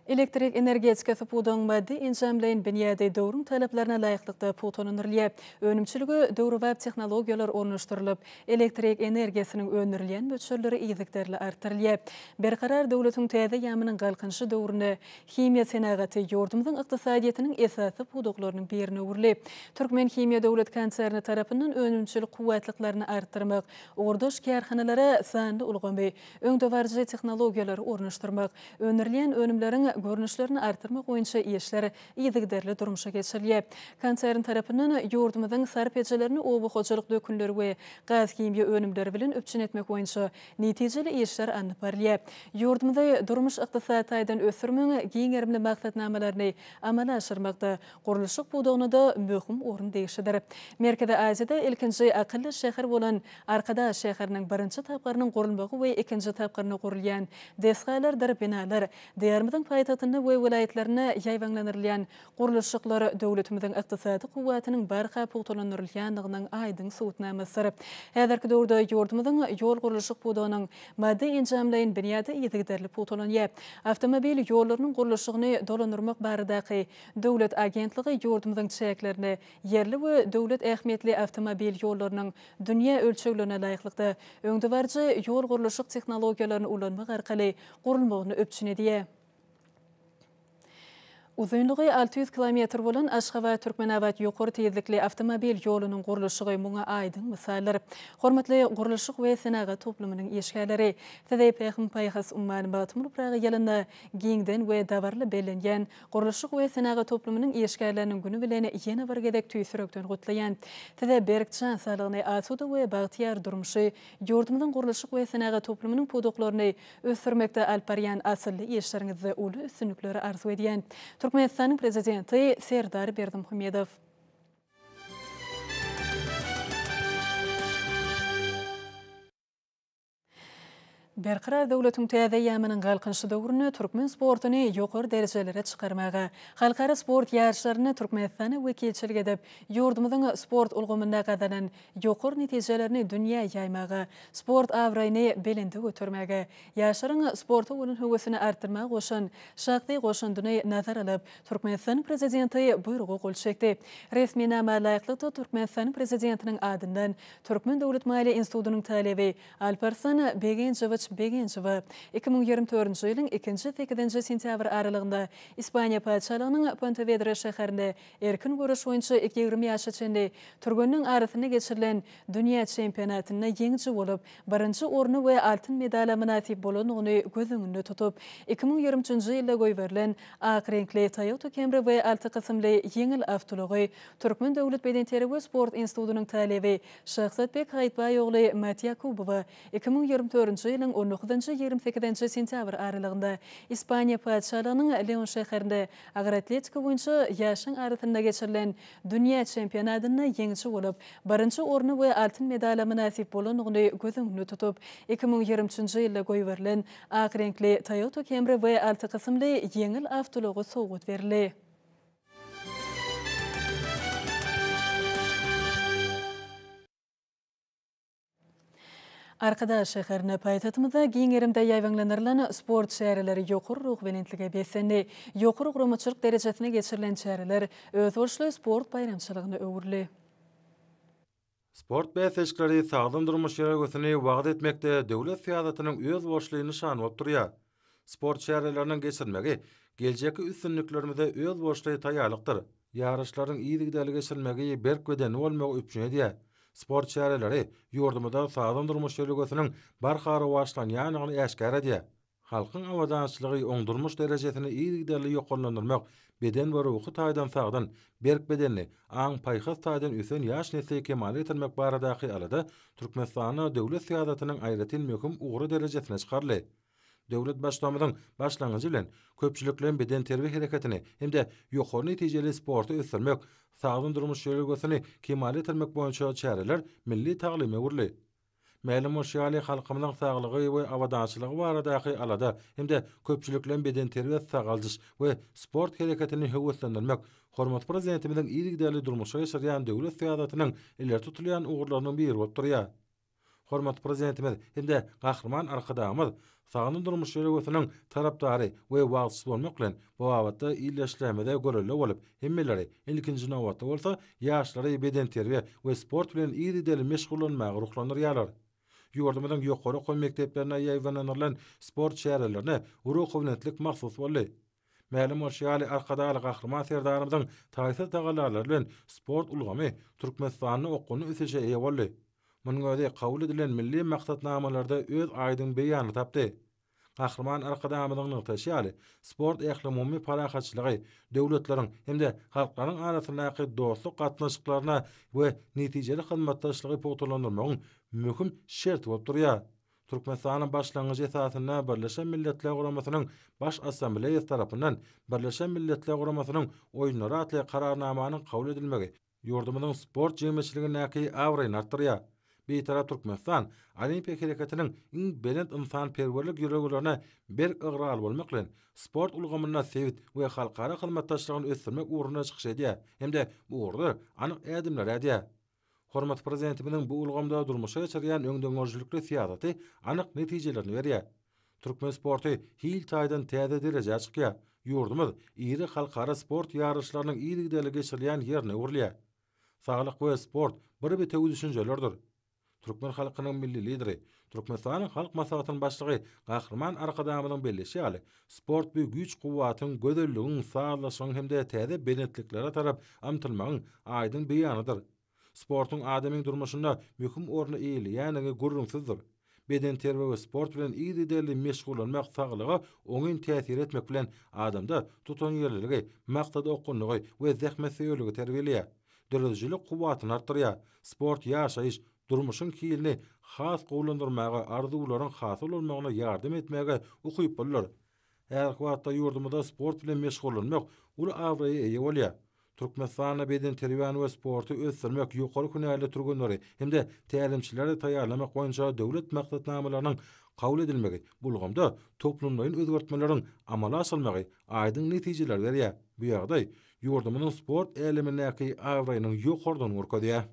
Elektrik energetikasy pudagyň maddy-enjamlaýyn binýady döwrüň talaplaryna laýyklykda pugtalandyrylýar. Önümçilige döwrebap tehnologiýalar ornaşdyrylyp, elektrik energiýasynyň öndürilýän möçberleri yzygiderli artdyrylýar. Berkarar döwletiň täze ýamynyň Galkynyşy döwründe himiýa senagaty ýurdumyzyň ykdysadyýetiniň esasy pudaklarynyň birine öwrüldi. Türkmenhimiýa döwlet konserni tarapyndan önümçilik kuwwatlyklaryny artdyrmak, ugurdaş kärhanalara sanly ulgamy, Öňdebaryjy tehnologiýalary ornaşdyrmak, öndürilýän önümleriň görnüşlerini artdyrmak boýunça işler yzygiderli durmuşa geçirilýär. Konsern tarapyndan ýurdumyzyň sarp edijilerini oba hojalyk dökünleri we gaz-himiýa önümleri bilen üpjün etmek boýunça netijeli işler alnyp barylýar. Ýurdumyzy durmuş-ykdysady taýdan ösdürmegiň giň gerimli maksatnamalaryny amala aşyrmakda gurluşyk pudagyna-da möhüm orun degişlidir. Merkezi Aziýada ilkinji akylly şäher bolan Arkadag şäheriniň birinji tapgyrynyň gurulmagy we ikinji tapgyrynda gurulýan desgalardyr binalar, Diýarymyzyň paýtagtynda we welaýatlarynda ýaýbaňlandyrylýan gurluşyklar döwletimiziň ykdysady kuwwatynyň barha pugtalandyrylýandygynyň aýdyň subutnamasydyr. Häzirki döwürde ýurdumyzyň ýol gurluşyk pudagynyň maddy-enjamlaýyn binýady yzygiderli pugtalanýar. Awtomobil ýollarynyň gurluşygyny dolandyrmak baradaky döwlet agentligi ýurdumyzyň çäklerinde ýerli we döwlet ähmiýetli awtomobil ýollarynyň dünýä ölçeglerine laýyklykda, öňdebaryjy ýol gurluşyk tehnologiýalaryny ulanmak arkaly gurulmagyny üpjün edýär. Uzynlygy 600 kilometr bolan Aşgabat-Türkmenabat ýokary tizlikli awtomobil ýolunyň gurluşygy muňa aýdyň mysaldyr. Hormatly gurluşyk we senagat toplumynyň işgärleri, sizi Pähim-paýhas ummany Magtymguly Pyragy ýylynda giňden we dabaraly bellenýän Gurluşyk we senagat toplumynyň işgärleriniň güni bilen ýene bir gezek tüýs ýürekden gutlaýan. Size berk jan saglygyny, asuda we bagtyýar durmuşy, ýurdumyzyň gurluşyk we senagat toplumynyň pudaklaryny ösdürmekde alyp barýan asylly işleriňizde uly üstünlikleri arzuw edýän. Türkmenistanyň Prezidenti Serdar Berdimuhamedow. Berkarar döwletiň täze eýýamynyň Galkynyşy döwründe türkmen sportuny ýokary derejelere çykarmaga, halkara sport ýaryşlarynda Türkmenistana wekilçilik edip, ýurdumyzyň sport ulgamynda gazanan ýokary netijelerini dünýä ýaýmaga, sport abraýyny belende götermäge, ýaşlaryň sporta bolan höwesini artdyrmaga goşan şahsy goşandyny nazara alyp, Türkmenistanyň Prezidenti Buýruga gol çekdi. Resminama laýyklykda, Türkmenistanyň Prezidentiniň adyndan Türkmen döwlet maliýe institutynyň talyby Alparslan Begenjowiç Begenjowa 2024-nji ýylyň ikinji-sekizinji sentýabr aralygynda Ispaniýa Patyşalygynyň Pontewedra şäherinde erkin göreş boýunça 20 ýaşa çenli türgenleň arasynda geçirilen dünýä çempionatynda ýeňiji bolup, birinji orny we altyn medala mynasyp bolandygyny göz öňünde tutup, 2023-nji ýylda goýberilen ak reňkli Toyota Camry we alty kysymly ýeňil awtoulagy Türkmen döwlet bedenterbiýe we sport institutynyň talyby Şahzatbek Haýytbaý ogly Matýakubowa 2024-nji ýylyň on dokuzynjy, 28-nji sentýabr aralygynda Ispaniýa Patyşalygynyň Leon şäherinde agyr atletika boýunça ýaşlaryň arasynda geçirilen dünýä çempionatynda ýeňiji bolup, birinji orny we altyn medala mynasyp bolandygyny göz öňünde tutup, 2023-nji ýylda goýberilen ak reňkli Toyota Camry we alty kysymly ýeňil awtoulagy sowgat berildi. Arkadag şäherinde, paýtagtymyzda giň gerimde ýaýbaňlandyrylan sport çäreleri ýokary ruhubelentlige beslendi. Ýokary guramaçylyk derejesinde geçirilen çäreler özboluşly sport baýramçylygyna öwrüldi. Sport bäsleşikleri sagdyn durmuş ýörelgesini wagyz etmekde döwlet syýasatynyň özboluşly nyşany bolup durýar. Sport çäreleriniň geçirilmegi geljekki üstünliklerimize özboluşly taýýarlykdyr. Ýaryşlaryň yzygiderli geçirilmegi berk bedenli bolmagy üpjün edýär. Sport çäreleri ýurdumyzda sagdyn durmuş ýörelgesiniň barha rowaçlanýandygyny äşgär edýär. Halkyň abadançylygy, oň durmuş derejesini yzygiderli ýokarlandyrmak, beden we ruhy taýdan sagdyn, berk bedenli, aň-paýhas taýdan ösen ýaş nesli kemala getirmek baradaky alada Türkmenistanda döwlet syýasatynyň aýratyn möhüm ugry derejesine çykaryldy. Döwlet Baştutanymyzyň başlangyjy bilen köpçülikleýin bedenterbiýe hereketini hem-de ýokary netijeli sporty ösdürmek, sagdyn durmuş ýörelgesini kemala getirmek boýunça çäreler milli taglyma öwrüldi. Mälim bolşy ýaly, halkymyzyň saglygy we abadançylygy baradaky alada hem-de köpçülikleýin bedenterbiýe-sagaldyş we sport hereketini höweslendirmek hormatly Prezidentimiziň yzygiderli durmuşa geçirýän döwlet syýasatynyň ileri tutulýan ugurlarynyň biri bolup durýar. Hormatly Prezidentimiz hem-de Gahryman Arkadagymyz sagdyn durmuş ýörelgesiniň tarapdary we wagyzçysy bolmak bilen, bu babatda ildeşlerimize görelde bolup, hemmeleri, ilkinji nobatda bolsa, ýaşlary bedenterbiýe we sport bilen yzygiderli meşgullanmaga ruhlandyrýarlar. Ýurdumyzyň ýokary okuw mekdeplerinde ýaýbaňlandyrylan sport çärelerine ruhubelentlik mahsus boldy. Mälim bolşy ýaly, Arkadagly Gahryman Serdarymyzyň taýsyz tagallalary bilen sport ulgamy Türkmenistanda okgunly ösüşe eýe boldy. Munuň özi kabul edilen milli maksatnamalarda öz aýdyň beýanyny tapdy. Gahryman Arkadagymyzyň nygtaýşy ýaly, sport ählumumy parahatçylygy, döwletleriň hem-de halklaryň arasyndaky dostluk gatnaşyklaryna we netijeli hyzmatdaşlygy pugtalandyrmagyň möhüm şerti bolup durýar. Türkmenistanyň başlangyjy esasynda Birleşen Milletler Guramasynyň Baş Assambleýasy tarapyndan Birleşen Milletler Guramasynyň Oýunlary atly Kararnamanyň kabul edilmegi ýurdumyzyň sport jemgyýetçiligindäki abraýyny artdyrýar. Bitarap Türkmenistan Olimpiýa hereketiniň iň belent ynsanperwerlik ýörelgelerine berk ygrarly bolmak bilen, sport ulgamynda sebit we halkara hyzmatdaşlygyny ösdürmek ugrunda çykyş edýär hem-de bu ugurda anyk ädimleri ädýär. Hormatly Prezidentimiziň bu ulgamda durmuşa geçirýän öňdengörüjilikli syýasaty anyk netijelerini berýär. Türkmen sporty hil taýdan täze derejä çykýar. Ýurdumyz iri halkara sport ýaryşlarynyň yzygiderli geçirilýän ýerine öwrülýär. Saglyk we sport bir bitewi düşünjelerdir. Türkmen halkynyň Milli Lideri, Türkmenistanyň Halk Maslahatynyň Başlygy Gahryman Arkadagymyzyň belleýşi ýaly, sport bu güýç-kuwwatyň, gözelligiň, sazlaşygyň hem-de täze belentliklere tarap ymtylmagyň aýdyň beýanydyr. Sportuň adamyň durmuşynda möhüm orny eýeleýändigi gürrüňsizdir. Bedenterbiýe we sport bilen yzygiderli meşgullanmak saglyga oňyn täsir etmek bilen, adamda tutanýerliligi, maksadaokgunlygy we zähmetsöýerligi terbiýeleýär. Döredijilik kuwwatyny artdyrýar. Sport ýaşaýyş, durmuşyň hilini has gowulandyrmaga, arzuwlaryň hasyl bolmagyna ýardam etmäge ukyplydyr. Häzirki wagtda ýurdumyzda sport bilen meşgullanmak uly abraýa eýe bolýar. Türkmenistanda bedenterbiýäni we sporty ösdürmek, ýokary hünärli türgenleri hem-de tälimçileri taýýarlamak boýunça döwlet maksatnamalarynyň kabul edilmegi bu ulgamda toplumlaýyn özgertmeleriň amala aşyrylmagy aýdyň netijeleri berýär. Bu ýagdaý ýurdumyzyň sport älemindäki abraýynyň ýokarydygyny görkezýär.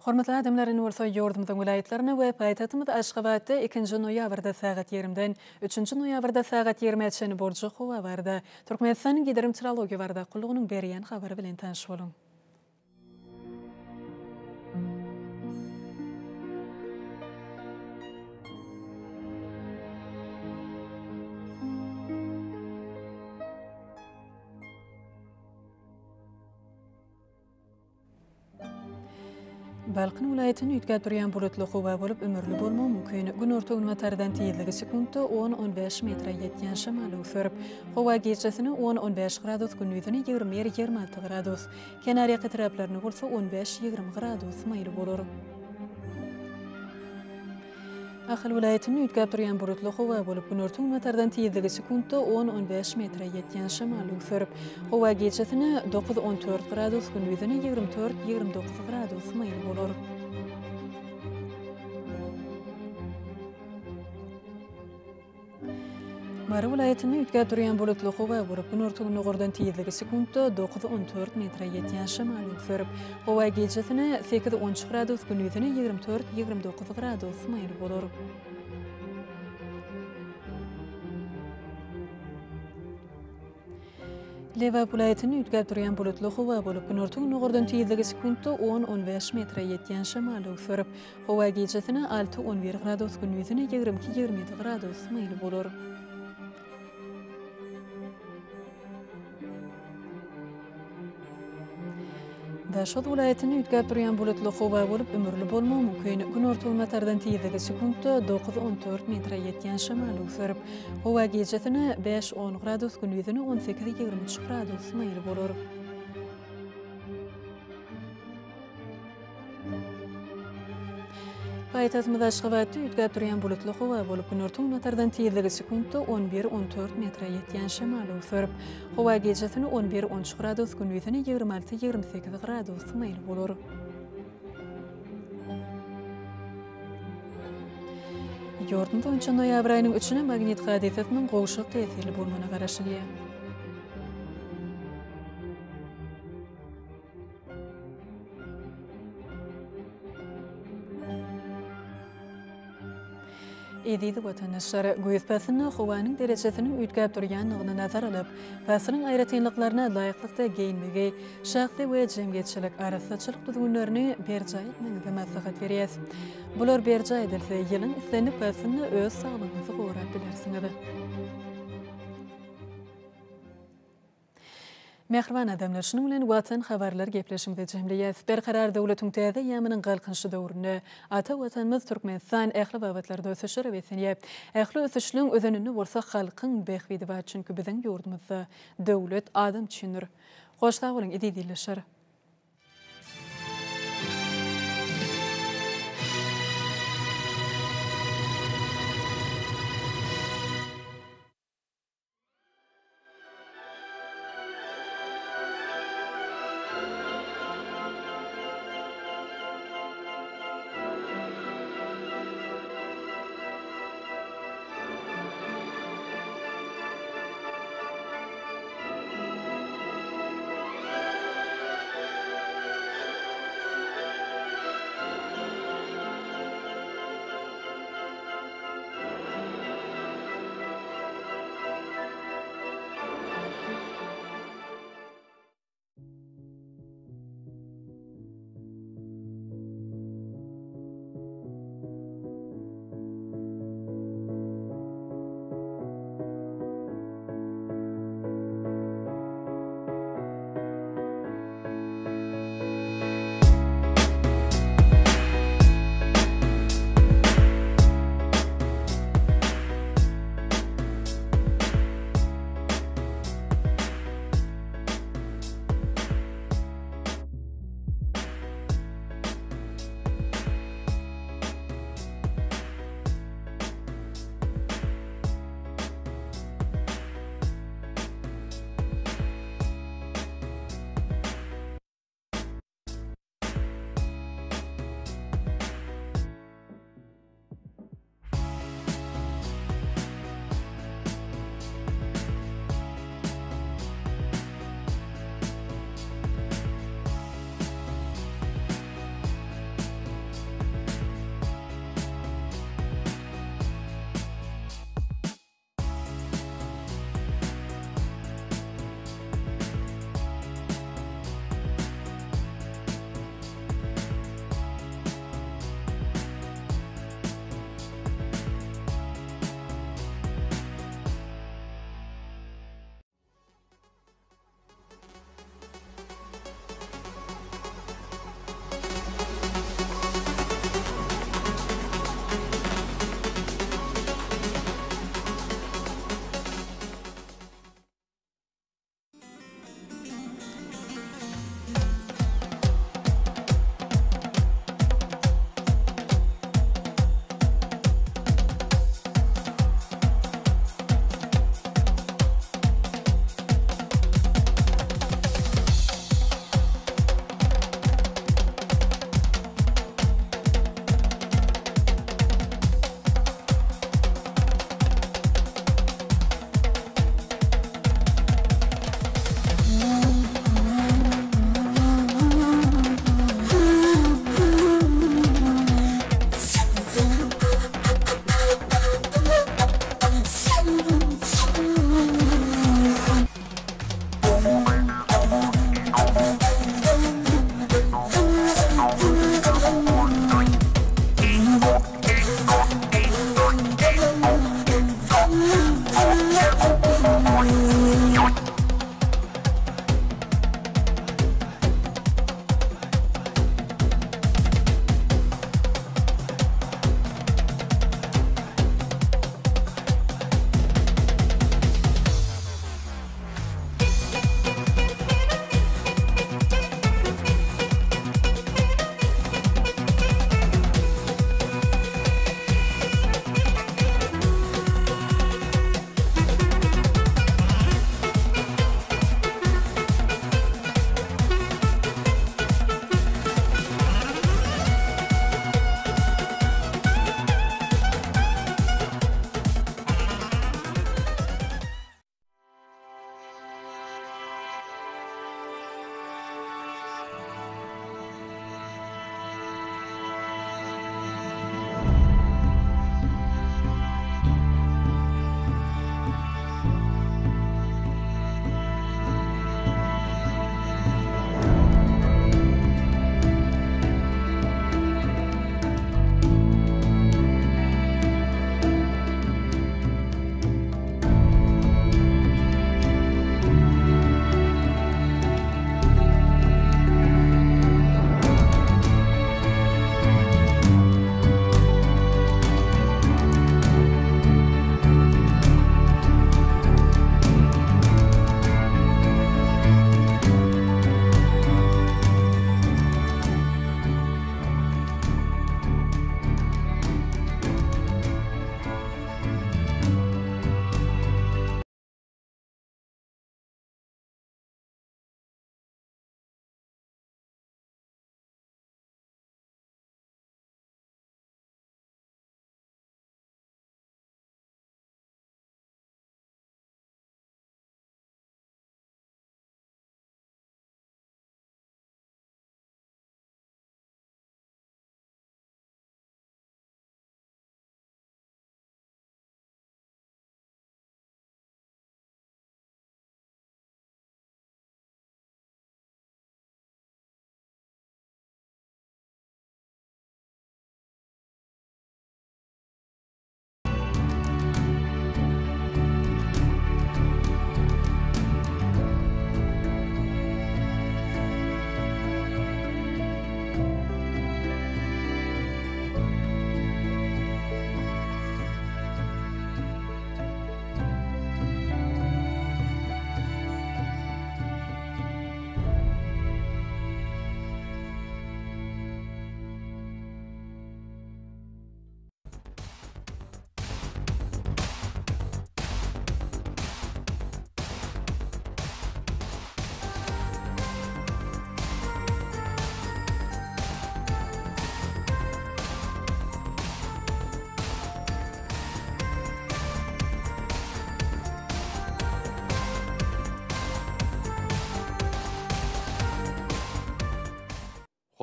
Hormatly adamlar, indi bolsa ýurdumyzyň welaýatlarynda we paýtagtymyz Aşgabatda ikinji noýabrda sagat ýigrimden üçünji noýabrda sagat ýigrimä çenli boljak howa barada Türkmenistanyň Gidrometeorologiýa barada gullugynyň berýän habary bilen tanyş boluň. Balkan welaýatynda üýtgäp durýan bulutly howa bolup, ümürli bolmagy mümkin. Günorta-günbatardan tizligi sekuntda on-on bäş metre ýetýän şemal öwser. Howa gijesine on-on bäş gradus, gündizine 21, 26 gradus. Kenarýaka etraplarynda bolsa on bäş, 20 gradus maýyl bolar. Ahal welaýatynda üýtgäp durýan bulutly howa bolup, günorta-günbatardan tizligi sekuntda on-on bäş metre ýetýän şemal öwser. Howa gijesine dokuz-on dört gradus, gündizine 24, 29 gradus maýyl bolar. Mary welaýatynda üýtgäp durýan bulutly howa bolup, günorta-gündogardan tizligi sekuntda dokuz-on dört metre ýetýän şemal öwser. Howa gijesine sekiz-on üç gradus, gündizine 24, 29 gradus maýyl bolar. Lebap welaýatynda üýtgäp durýan bulutly howa bolup, günorta-gündogardan tizligi sekuntda on-on bäş metre ýetýän şemal öwser. Howa gijesine alty-on bir gradus, gündizine 22, 27 gradus maýyl bolar. Daşoguz welaýatynda üýtgäp durýan bulutly howa bolup, ümürli bolmagy mümkin. Günorta-günbatardan tizligi sekuntda 9-14 metre ýetýän şemal öwser. Howa gijesine bäş-on gradus, gündizine on sekiz-ýigrimi üç gradus maýyl bolar. Paýtagtymyz Aşgabatda üýtgäp durýan bulutly howa bolup, günorta-günbatardan tizligi sekuntda on bir-on dört metre ýetýän şemal öwser. Howa gijesine on bir-on üç gradus, gündizine 26-28 gradus maýyl bolar. Ýurdumyz boýunça noýabr aýynyň üçüne magnit hadysasynyň gowşak täsirli bolmagyna garaşylýar. Eziz watandaşlar, güýz paslynda howanyň derejesiniň üýtgäp durýandygyny nazara alyp, paslyň aýratynlyklaryna laýyklykda geýinmegi, şahsy we jemgyýetçilik arassaçylyk düzgünlerini berjaý etmegiňizi maslahat berýäs. Bular berjaý edilse, ýylyň islendik paslynda öz saglygyňyzy gorap bilersiňiz. Mähriban adamlar, şunuň bilen Watan habarlar gepleşigimizi jemleýäs. Berkarar döwletiň täze eýýamynyň Galkynyşy döwründe ata Watanymyz Türkmenistan ähli babatlarda ösüşlere beslenýär. Ähli ösüşleň özeninde bolsa halkyň bähbidi bar, çünki biziň ýurdumyzda döwlet adam üçindir. Hoş sag boluň eziz ildeşler!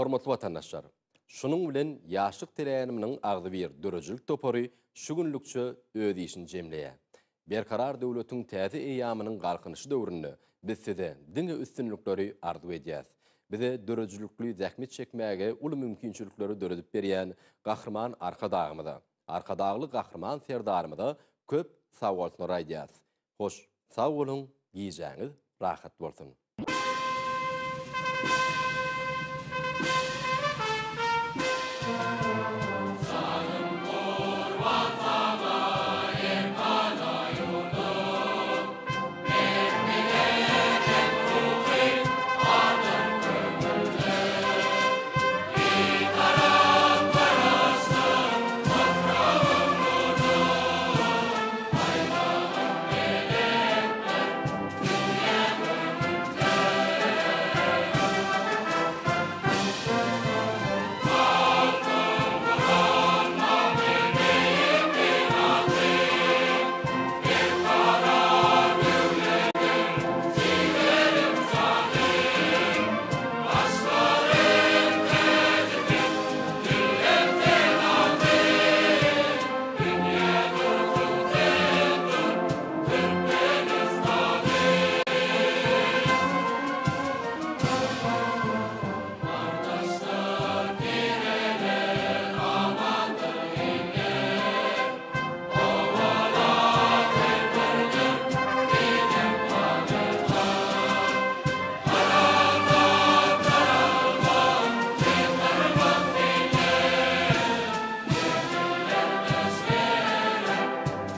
Hormatly watandaşlar! Şunuň bilen Ýaşlyk teleýaýlymynyň agzybir döredijilik topary şu günlükçe öz işini jemleýär. Berkarar döwletiň täze eýýamynyň Galkynyşy döwründe biz size diňe üstünlikleri arzuw edýäs. Bize döredijilikli zähmet çekmäge uly mümkinçilikleri döredip berýän Gahryman Arkadagymyza, Arkadagly Gahryman Serdarymyza köp sagbolsunlar aýdýas. Hoş, sag boluň, gijäňiz rahat bolsun! Janym gurban saňa erkana ýurdum, Berk belent ruhy adyr köňülde. Bitarap Garaşsyz topragym ýurdum, Baýdagym belentdir dünýä gögünde. Halkym guranmaly beýik binasy, Berkarar döwletiň jigerim janym. Başlarym täjidir, dillem senasy, Dünýä dursun sen dur, Türkmenistanym. Gardaşlar tireler amandyr iller, Obalar her birdir enem ganyna. Harasat daralmaz, ýyldyrmaz siller, Nesiller leşgerim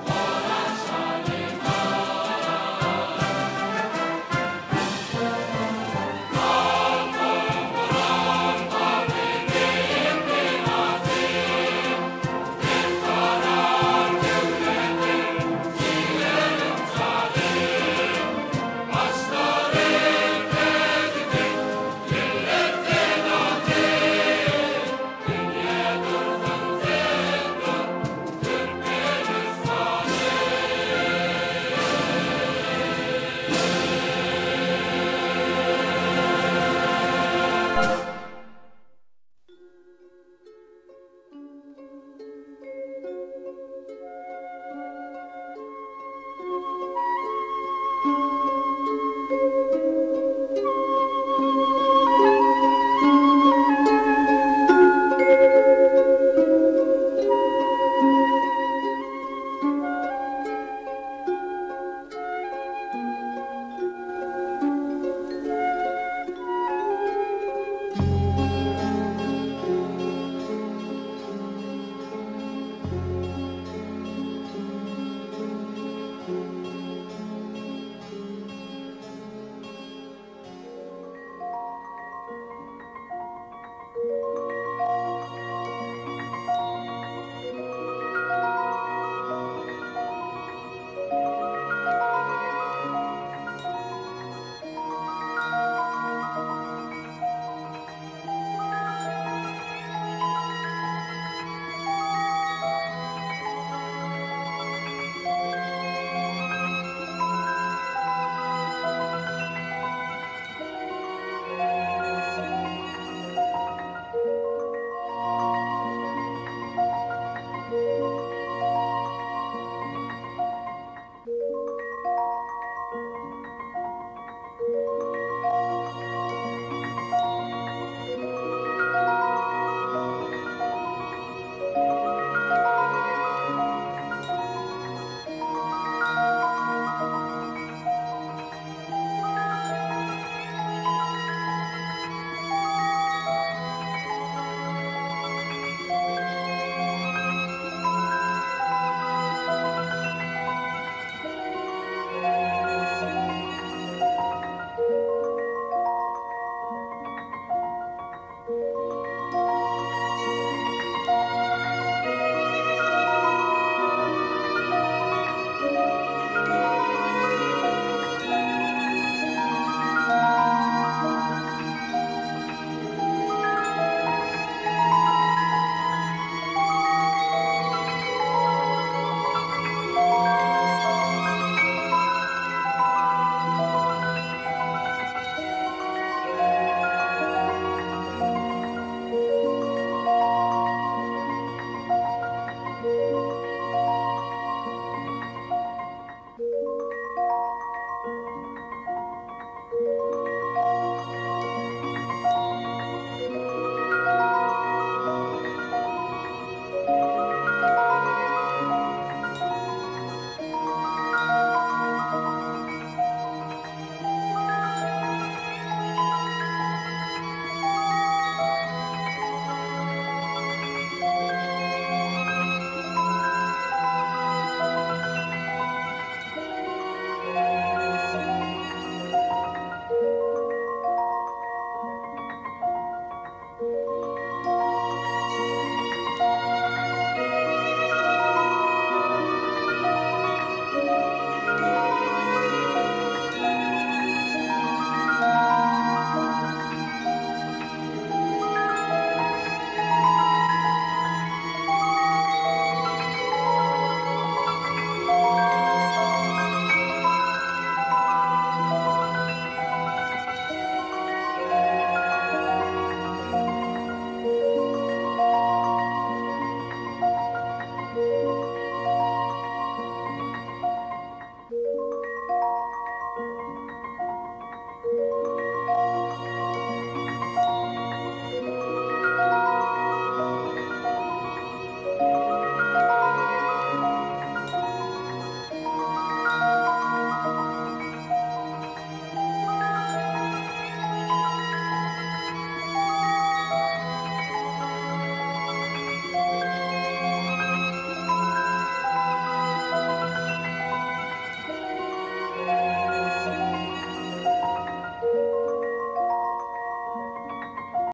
gorar şanyna. Halkym guran beýik binasy, Berkarar döwletiň jigerim janym. Başlarym täjidir, millet senasy, Dünýä dursun sen dur, Türkmenistanym.